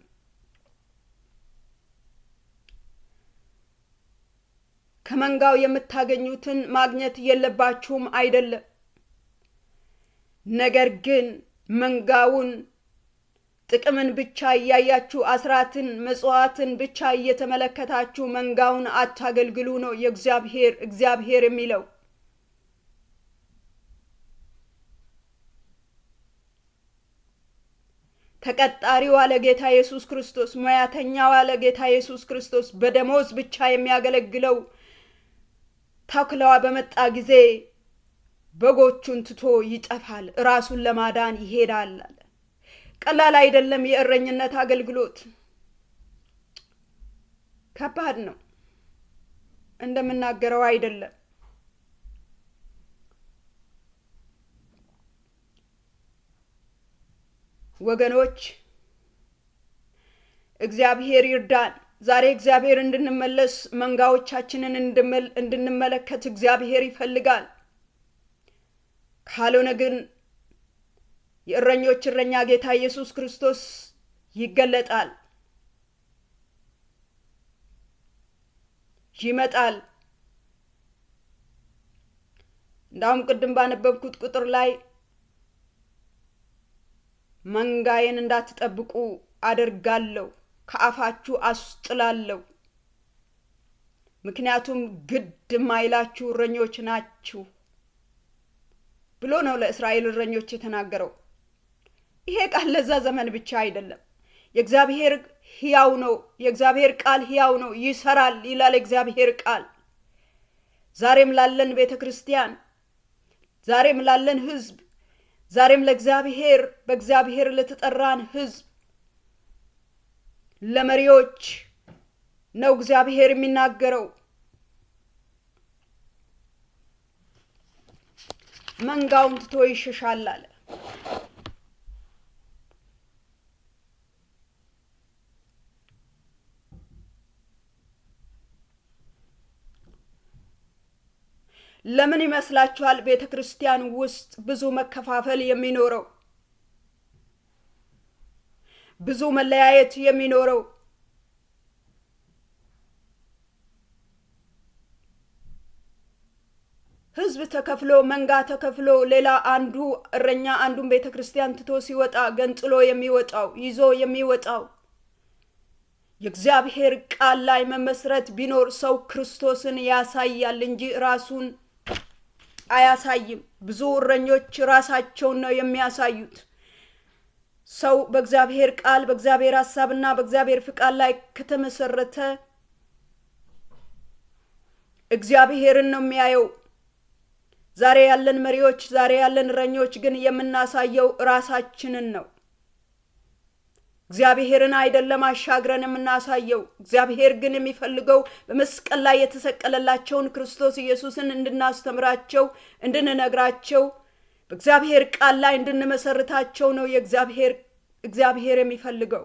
ከመንጋው የምታገኙትን ማግኘት የለባችሁም አይደለም። ነገር ግን መንጋውን ጥቅምን ብቻ እያያችሁ አስራትን ምጽዋትን ብቻ እየተመለከታችሁ መንጋውን አታገልግሉ ነው የእግዚአብሔር እግዚአብሔር የሚለው። ተቀጣሪው አለ ጌታ ኢየሱስ ክርስቶስ፣ ሙያተኛው አለ ጌታ ኢየሱስ ክርስቶስ፣ በደሞዝ ብቻ የሚያገለግለው ተኩላዋ በመጣ ጊዜ በጎቹን ትቶ ይጠፋል፣ ራሱን ለማዳን ይሄዳል። ቀላል አይደለም የእረኝነት አገልግሎት፣ ከባድ ነው። እንደምናገረው አይደለም። ወገኖች እግዚአብሔር ይርዳን። ዛሬ እግዚአብሔር እንድንመለስ መንጋዎቻችንን እንድንመለከት እግዚአብሔር ይፈልጋል። ካልሆነ ግን የእረኞች እረኛ ጌታ ኢየሱስ ክርስቶስ ይገለጣል፣ ይመጣል። እንዳውም ቅድም ባነበብኩት ቁጥር ላይ መንጋዬን እንዳትጠብቁ አደርጋለሁ፣ ከአፋችሁ አስጥላለሁ፣ ምክንያቱም ግድ የማይላችሁ እረኞች ናችሁ ብሎ ነው ለእስራኤል እረኞች የተናገረው። ይሄ ቃል ለዛ ዘመን ብቻ አይደለም። የእግዚአብሔር ሕያው ነው። የእግዚአብሔር ቃል ሕያው ነው፣ ይሰራል ይላል የእግዚአብሔር ቃል። ዛሬም ላለን ቤተ ክርስቲያን፣ ዛሬም ላለን ሕዝብ፣ ዛሬም ለእግዚአብሔር በእግዚአብሔር ለተጠራን ሕዝብ፣ ለመሪዎች ነው እግዚአብሔር የሚናገረው። መንጋውን ትቶ ይሸሻል አለ። ለምን ይመስላችኋል ቤተ ክርስቲያን ውስጥ ብዙ መከፋፈል የሚኖረው፣ ብዙ መለያየት የሚኖረው? ህዝብ ተከፍሎ፣ መንጋ ተከፍሎ፣ ሌላ አንዱ እረኛ አንዱን ቤተ ክርስቲያን ትቶ ሲወጣ ገንጥሎ የሚወጣው፣ ይዞ የሚወጣው፣ የእግዚአብሔር ቃል ላይ መመስረት ቢኖር ሰው ክርስቶስን ያሳያል እንጂ ራሱን አያሳይም። ብዙ እረኞች ራሳቸውን ነው የሚያሳዩት። ሰው በእግዚአብሔር ቃል፣ በእግዚአብሔር ሀሳብና በእግዚአብሔር ፍቃድ ላይ ከተመሰረተ እግዚአብሔርን ነው የሚያየው። ዛሬ ያለን መሪዎች፣ ዛሬ ያለን እረኞች ግን የምናሳየው ራሳችንን ነው። እግዚአብሔርን አይደለም አሻግረን የምናሳየው። እግዚአብሔር ግን የሚፈልገው በመስቀል ላይ የተሰቀለላቸውን ክርስቶስ ኢየሱስን እንድናስተምራቸው፣ እንድንነግራቸው፣ በእግዚአብሔር ቃል ላይ እንድንመሰርታቸው ነው እግዚአብሔር የሚፈልገው።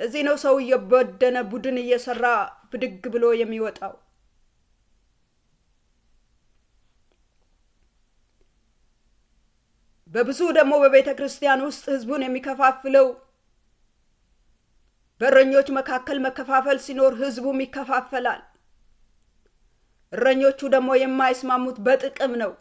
ለዚህ ነው ሰው እየበደነ ቡድን እየሰራ ብድግ ብሎ የሚወጣው። በብዙ ደግሞ በቤተ ክርስቲያን ውስጥ ህዝቡን የሚከፋፍለው፣ በእረኞች መካከል መከፋፈል ሲኖር ህዝቡም ይከፋፈላል። እረኞቹ ደግሞ የማይስማሙት በጥቅም ነው።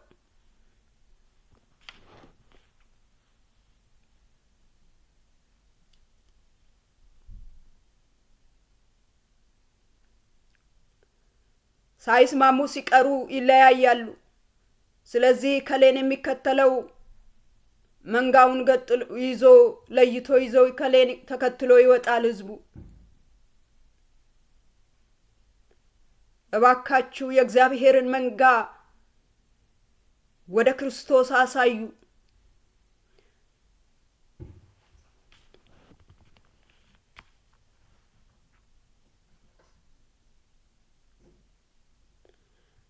ሳይስማሙ ሲቀሩ ይለያያሉ። ስለዚህ ከሌን የሚከተለው መንጋውን ገጥሎ ይዞ፣ ለይቶ ይዞ ከሌን ተከትሎ ይወጣል ህዝቡ። እባካችሁ የእግዚአብሔርን መንጋ ወደ ክርስቶስ አሳዩ።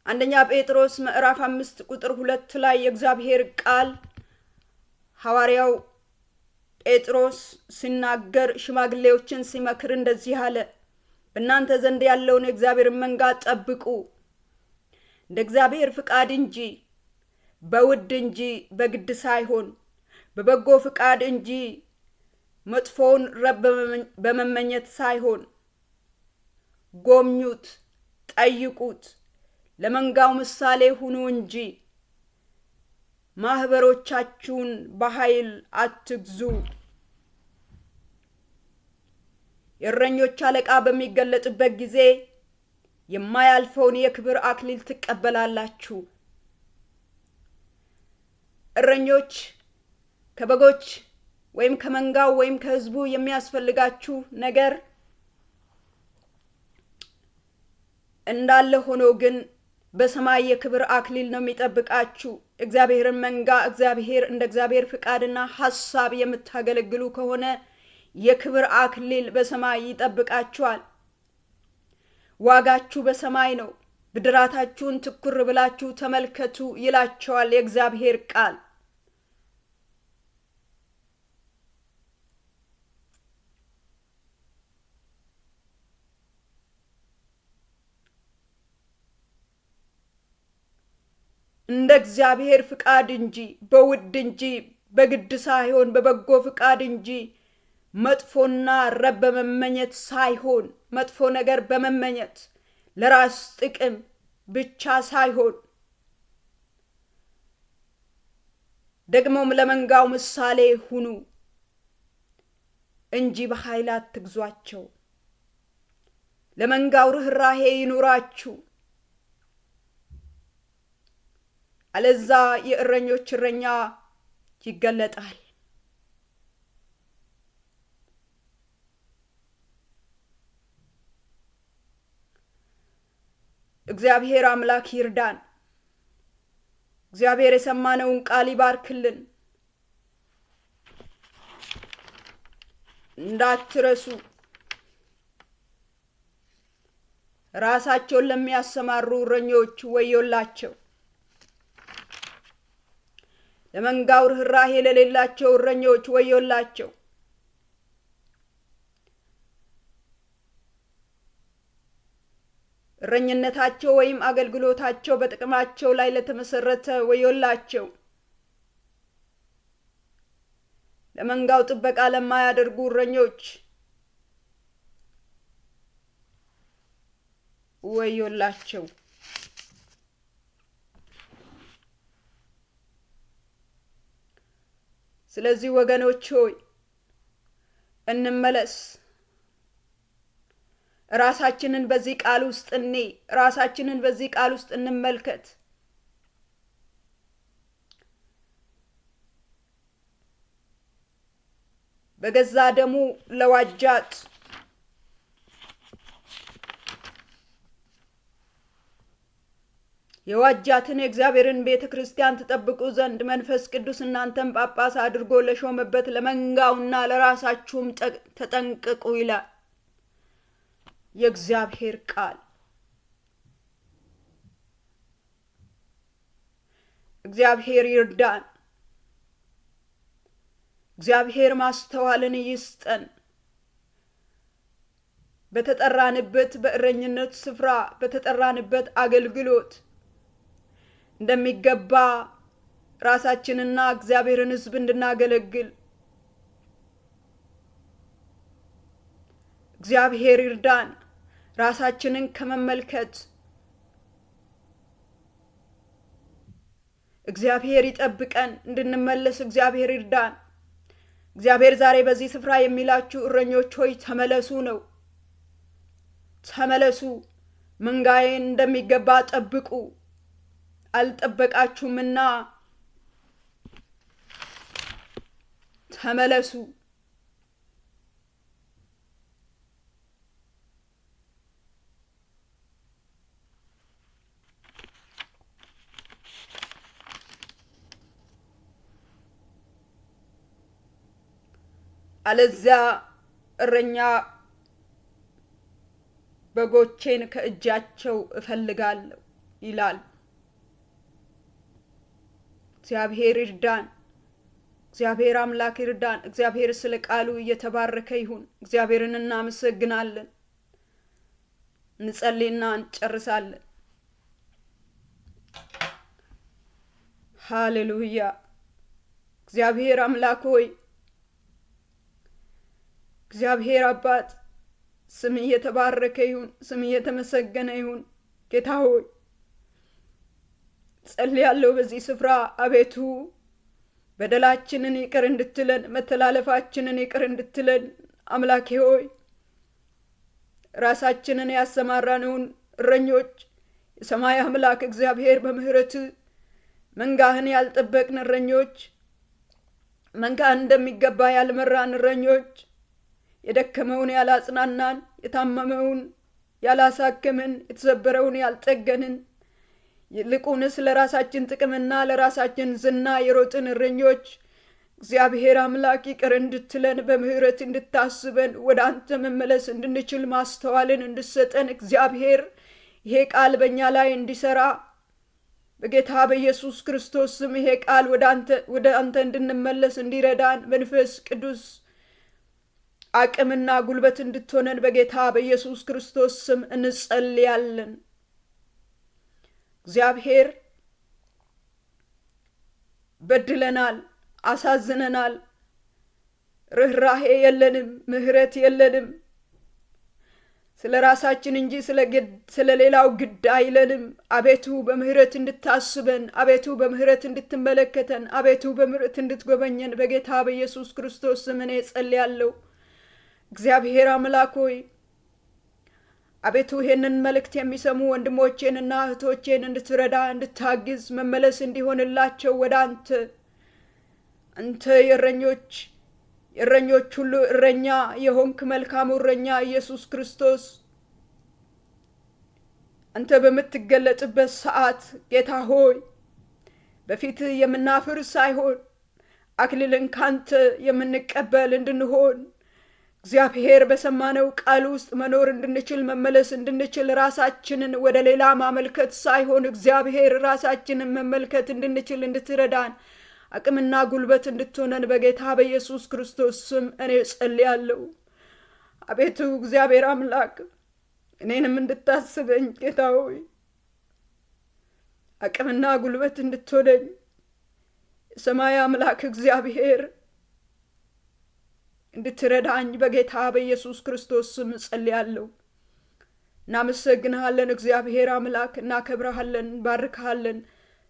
አንደኛ ጴጥሮስ ምዕራፍ 5 ቁጥር 2 ላይ የእግዚአብሔር ቃል ሐዋርያው ጴጥሮስ ሲናገር፣ ሽማግሌዎችን ሲመክር እንደዚህ አለ። በእናንተ ዘንድ ያለውን የእግዚአብሔርን መንጋ ጠብቁ፣ እንደ እግዚአብሔር ፍቃድ እንጂ በውድ እንጂ በግድ ሳይሆን፣ በበጎ ፍቃድ እንጂ መጥፎውን ረብ በመመኘት ሳይሆን፣ ጎብኙት፣ ጠይቁት፣ ለመንጋው ምሳሌ ሁኑ እንጂ ማህበሮቻችሁን በኃይል አትግዙ። የእረኞች አለቃ በሚገለጥበት ጊዜ የማያልፈውን የክብር አክሊል ትቀበላላችሁ። እረኞች ከበጎች ወይም ከመንጋው ወይም ከህዝቡ የሚያስፈልጋችሁ ነገር እንዳለ ሆኖ ግን በሰማይ የክብር አክሊል ነው የሚጠብቃችሁ። እግዚአብሔርን መንጋ እግዚአብሔር እንደ እግዚአብሔር ፍቃድና ሐሳብ የምታገለግሉ ከሆነ የክብር አክሊል በሰማይ ይጠብቃችኋል። ዋጋችሁ በሰማይ ነው። ብድራታችሁን ትኩር ብላችሁ ተመልከቱ ይላቸዋል የእግዚአብሔር ቃል። እንደ እግዚአብሔር ፍቃድ እንጂ በውድ እንጂ በግድ ሳይሆን በበጎ ፍቃድ እንጂ መጥፎና ረብ በመመኘት ሳይሆን መጥፎ ነገር በመመኘት ለራስ ጥቅም ብቻ ሳይሆን ደግሞም ለመንጋው ምሳሌ ሁኑ እንጂ በኃይል አትግዟቸው። ለመንጋው ርኅራሄ ይኑራችሁ። አለዛ የእረኞች እረኛ ይገለጣል። እግዚአብሔር አምላክ ይርዳን። እግዚአብሔር የሰማነውን ቃል ይባርክልን። እንዳትረሱ፣ ራሳቸውን ለሚያሰማሩ እረኞች ወዮላቸው። ለመንጋው ርኅራሄ ለሌላቸው እረኞች ወዮላቸው። እረኝነታቸው ወይም አገልግሎታቸው በጥቅማቸው ላይ ለተመሰረተ ወዮላቸው። ለመንጋው ጥበቃ ለማያደርጉ እረኞች ወዮላቸው። ስለዚህ ወገኖች ሆይ እንመለስ። ራሳችንን በዚህ ቃል ውስጥ እኔ ራሳችንን በዚህ ቃል ውስጥ እንመልከት። በገዛ ደሙ ለዋጃት የዋጃትን የእግዚአብሔርን ቤተ ክርስቲያን ትጠብቁ ዘንድ መንፈስ ቅዱስ እናንተን ጳጳስ አድርጎ ለሾመበት ለመንጋውና ለራሳችሁም ተጠንቅቁ ይላል የእግዚአብሔር ቃል። እግዚአብሔር ይርዳን። እግዚአብሔር ማስተዋልን ይስጠን። በተጠራንበት በእረኝነት ስፍራ በተጠራንበት አገልግሎት እንደሚገባ ራሳችንና እግዚአብሔርን ሕዝብ እንድናገለግል እግዚአብሔር ይርዳን። ራሳችንን ከመመልከት እግዚአብሔር ይጠብቀን፣ እንድንመለስ እግዚአብሔር ይርዳን። እግዚአብሔር ዛሬ በዚህ ስፍራ የሚላችሁ እረኞች ሆይ ተመለሱ ነው። ተመለሱ፣ መንጋዬን እንደሚገባ ጠብቁ፣ አልጠበቃችሁምና ተመለሱ። አለዚያ እረኛ በጎቼን ከእጃቸው እፈልጋለሁ ይላል። እግዚአብሔር ይርዳን። እግዚአብሔር አምላክ ይርዳን። እግዚአብሔር ስለ ቃሉ እየተባረከ ይሁን። እግዚአብሔርን እናመሰግናለን። እንጸልይና እንጨርሳለን። ሃሌሉያ። እግዚአብሔር አምላክ ሆይ፣ እግዚአብሔር አባት ስም እየተባረከ ይሁን። ስም እየተመሰገነ ይሁን። ጌታ ሆይ ጸልያለሁ በዚህ ስፍራ አቤቱ በደላችንን ይቅር እንድትለን፣ መተላለፋችንን ይቅር እንድትለን አምላኬ ሆይ ራሳችንን ያሰማራነውን እረኞች የሰማይ አምላክ እግዚአብሔር በምህረት መንጋህን ያልጠበቅን እረኞች፣ መንጋህን እንደሚገባ ያልመራን እረኞች፣ የደከመውን ያላጽናናን፣ የታመመውን ያላሳከምን፣ የተሰበረውን ያልጠገንን፣ ይልቁንስ ለራሳችን ጥቅምና ለራሳችን ዝና የሮጥን እረኞች እግዚአብሔር አምላክ ይቅር እንድትለን በምህረት እንድታስበን ወደ አንተ መመለስ እንድንችል ማስተዋልን እንድሰጠን እግዚአብሔር ይሄ ቃል በእኛ ላይ እንዲሰራ በጌታ በኢየሱስ ክርስቶስ ስም ይሄ ቃል ወደ አንተ እንድንመለስ እንዲረዳን መንፈስ ቅዱስ አቅምና ጉልበት እንድትሆነን በጌታ በኢየሱስ ክርስቶስ ስም እንጸልያለን። እግዚአብሔር በድለናል፣ አሳዝነናል። ርኅራሄ የለንም፣ ምህረት የለንም። ስለ ራሳችን እንጂ ስለ ሌላው ግድ አይለንም። አቤቱ በምህረት እንድታስበን፣ አቤቱ በምህረት እንድትመለከተን፣ አቤቱ በምህረት እንድትጎበኘን በጌታ በኢየሱስ ክርስቶስ ስም እኔ ጸልያለሁ። እግዚአብሔር አምላክ ሆይ አቤቱ ይህንን መልእክት የሚሰሙ ወንድሞቼንና እህቶቼን እንድትረዳ፣ እንድታግዝ፣ መመለስ እንዲሆንላቸው ወደ አንተ፣ አንተ የእረኞች ሁሉ እረኛ የሆንክ መልካሙ እረኛ ኢየሱስ ክርስቶስ፣ አንተ በምትገለጥበት ሰዓት ጌታ ሆይ በፊት የምናፍር ሳይሆን አክሊልን ካንተ የምንቀበል እንድንሆን፣ እግዚአብሔር በሰማነው ቃል ውስጥ መኖር እንድንችል፣ መመለስ እንድንችል፣ ራሳችንን ወደ ሌላ ማመልከት ሳይሆን እግዚአብሔር ራሳችንን መመልከት እንድንችል እንድትረዳን፣ አቅምና ጉልበት እንድትሆነን በጌታ በኢየሱስ ክርስቶስ ስም እኔ ጸልያለሁ። አቤቱ እግዚአብሔር አምላክ እኔንም እንድታስበኝ ጌታ ሆይ አቅምና ጉልበት እንድትሆነኝ፣ የሰማይ አምላክ እግዚአብሔር እንድትረዳኝ በጌታ በኢየሱስ ክርስቶስ ስም ጸልያለሁ። እናመሰግንሃለን እግዚአብሔር አምላክ፣ እናከብረሃለን፣ እንባርክሃለን።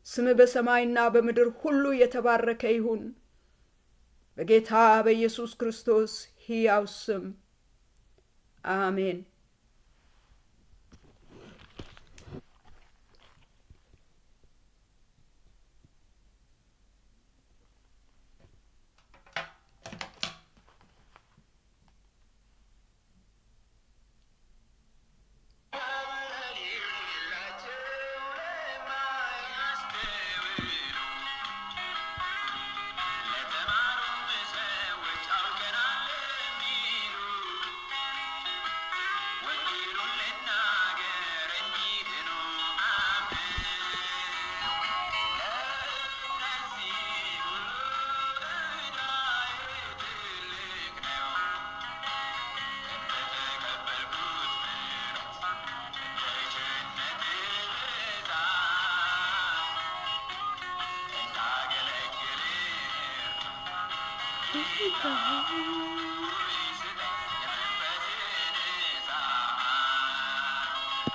ስም በሰማይና በምድር ሁሉ የተባረከ ይሁን። በጌታ በኢየሱስ ክርስቶስ ሕያው ስም አሜን።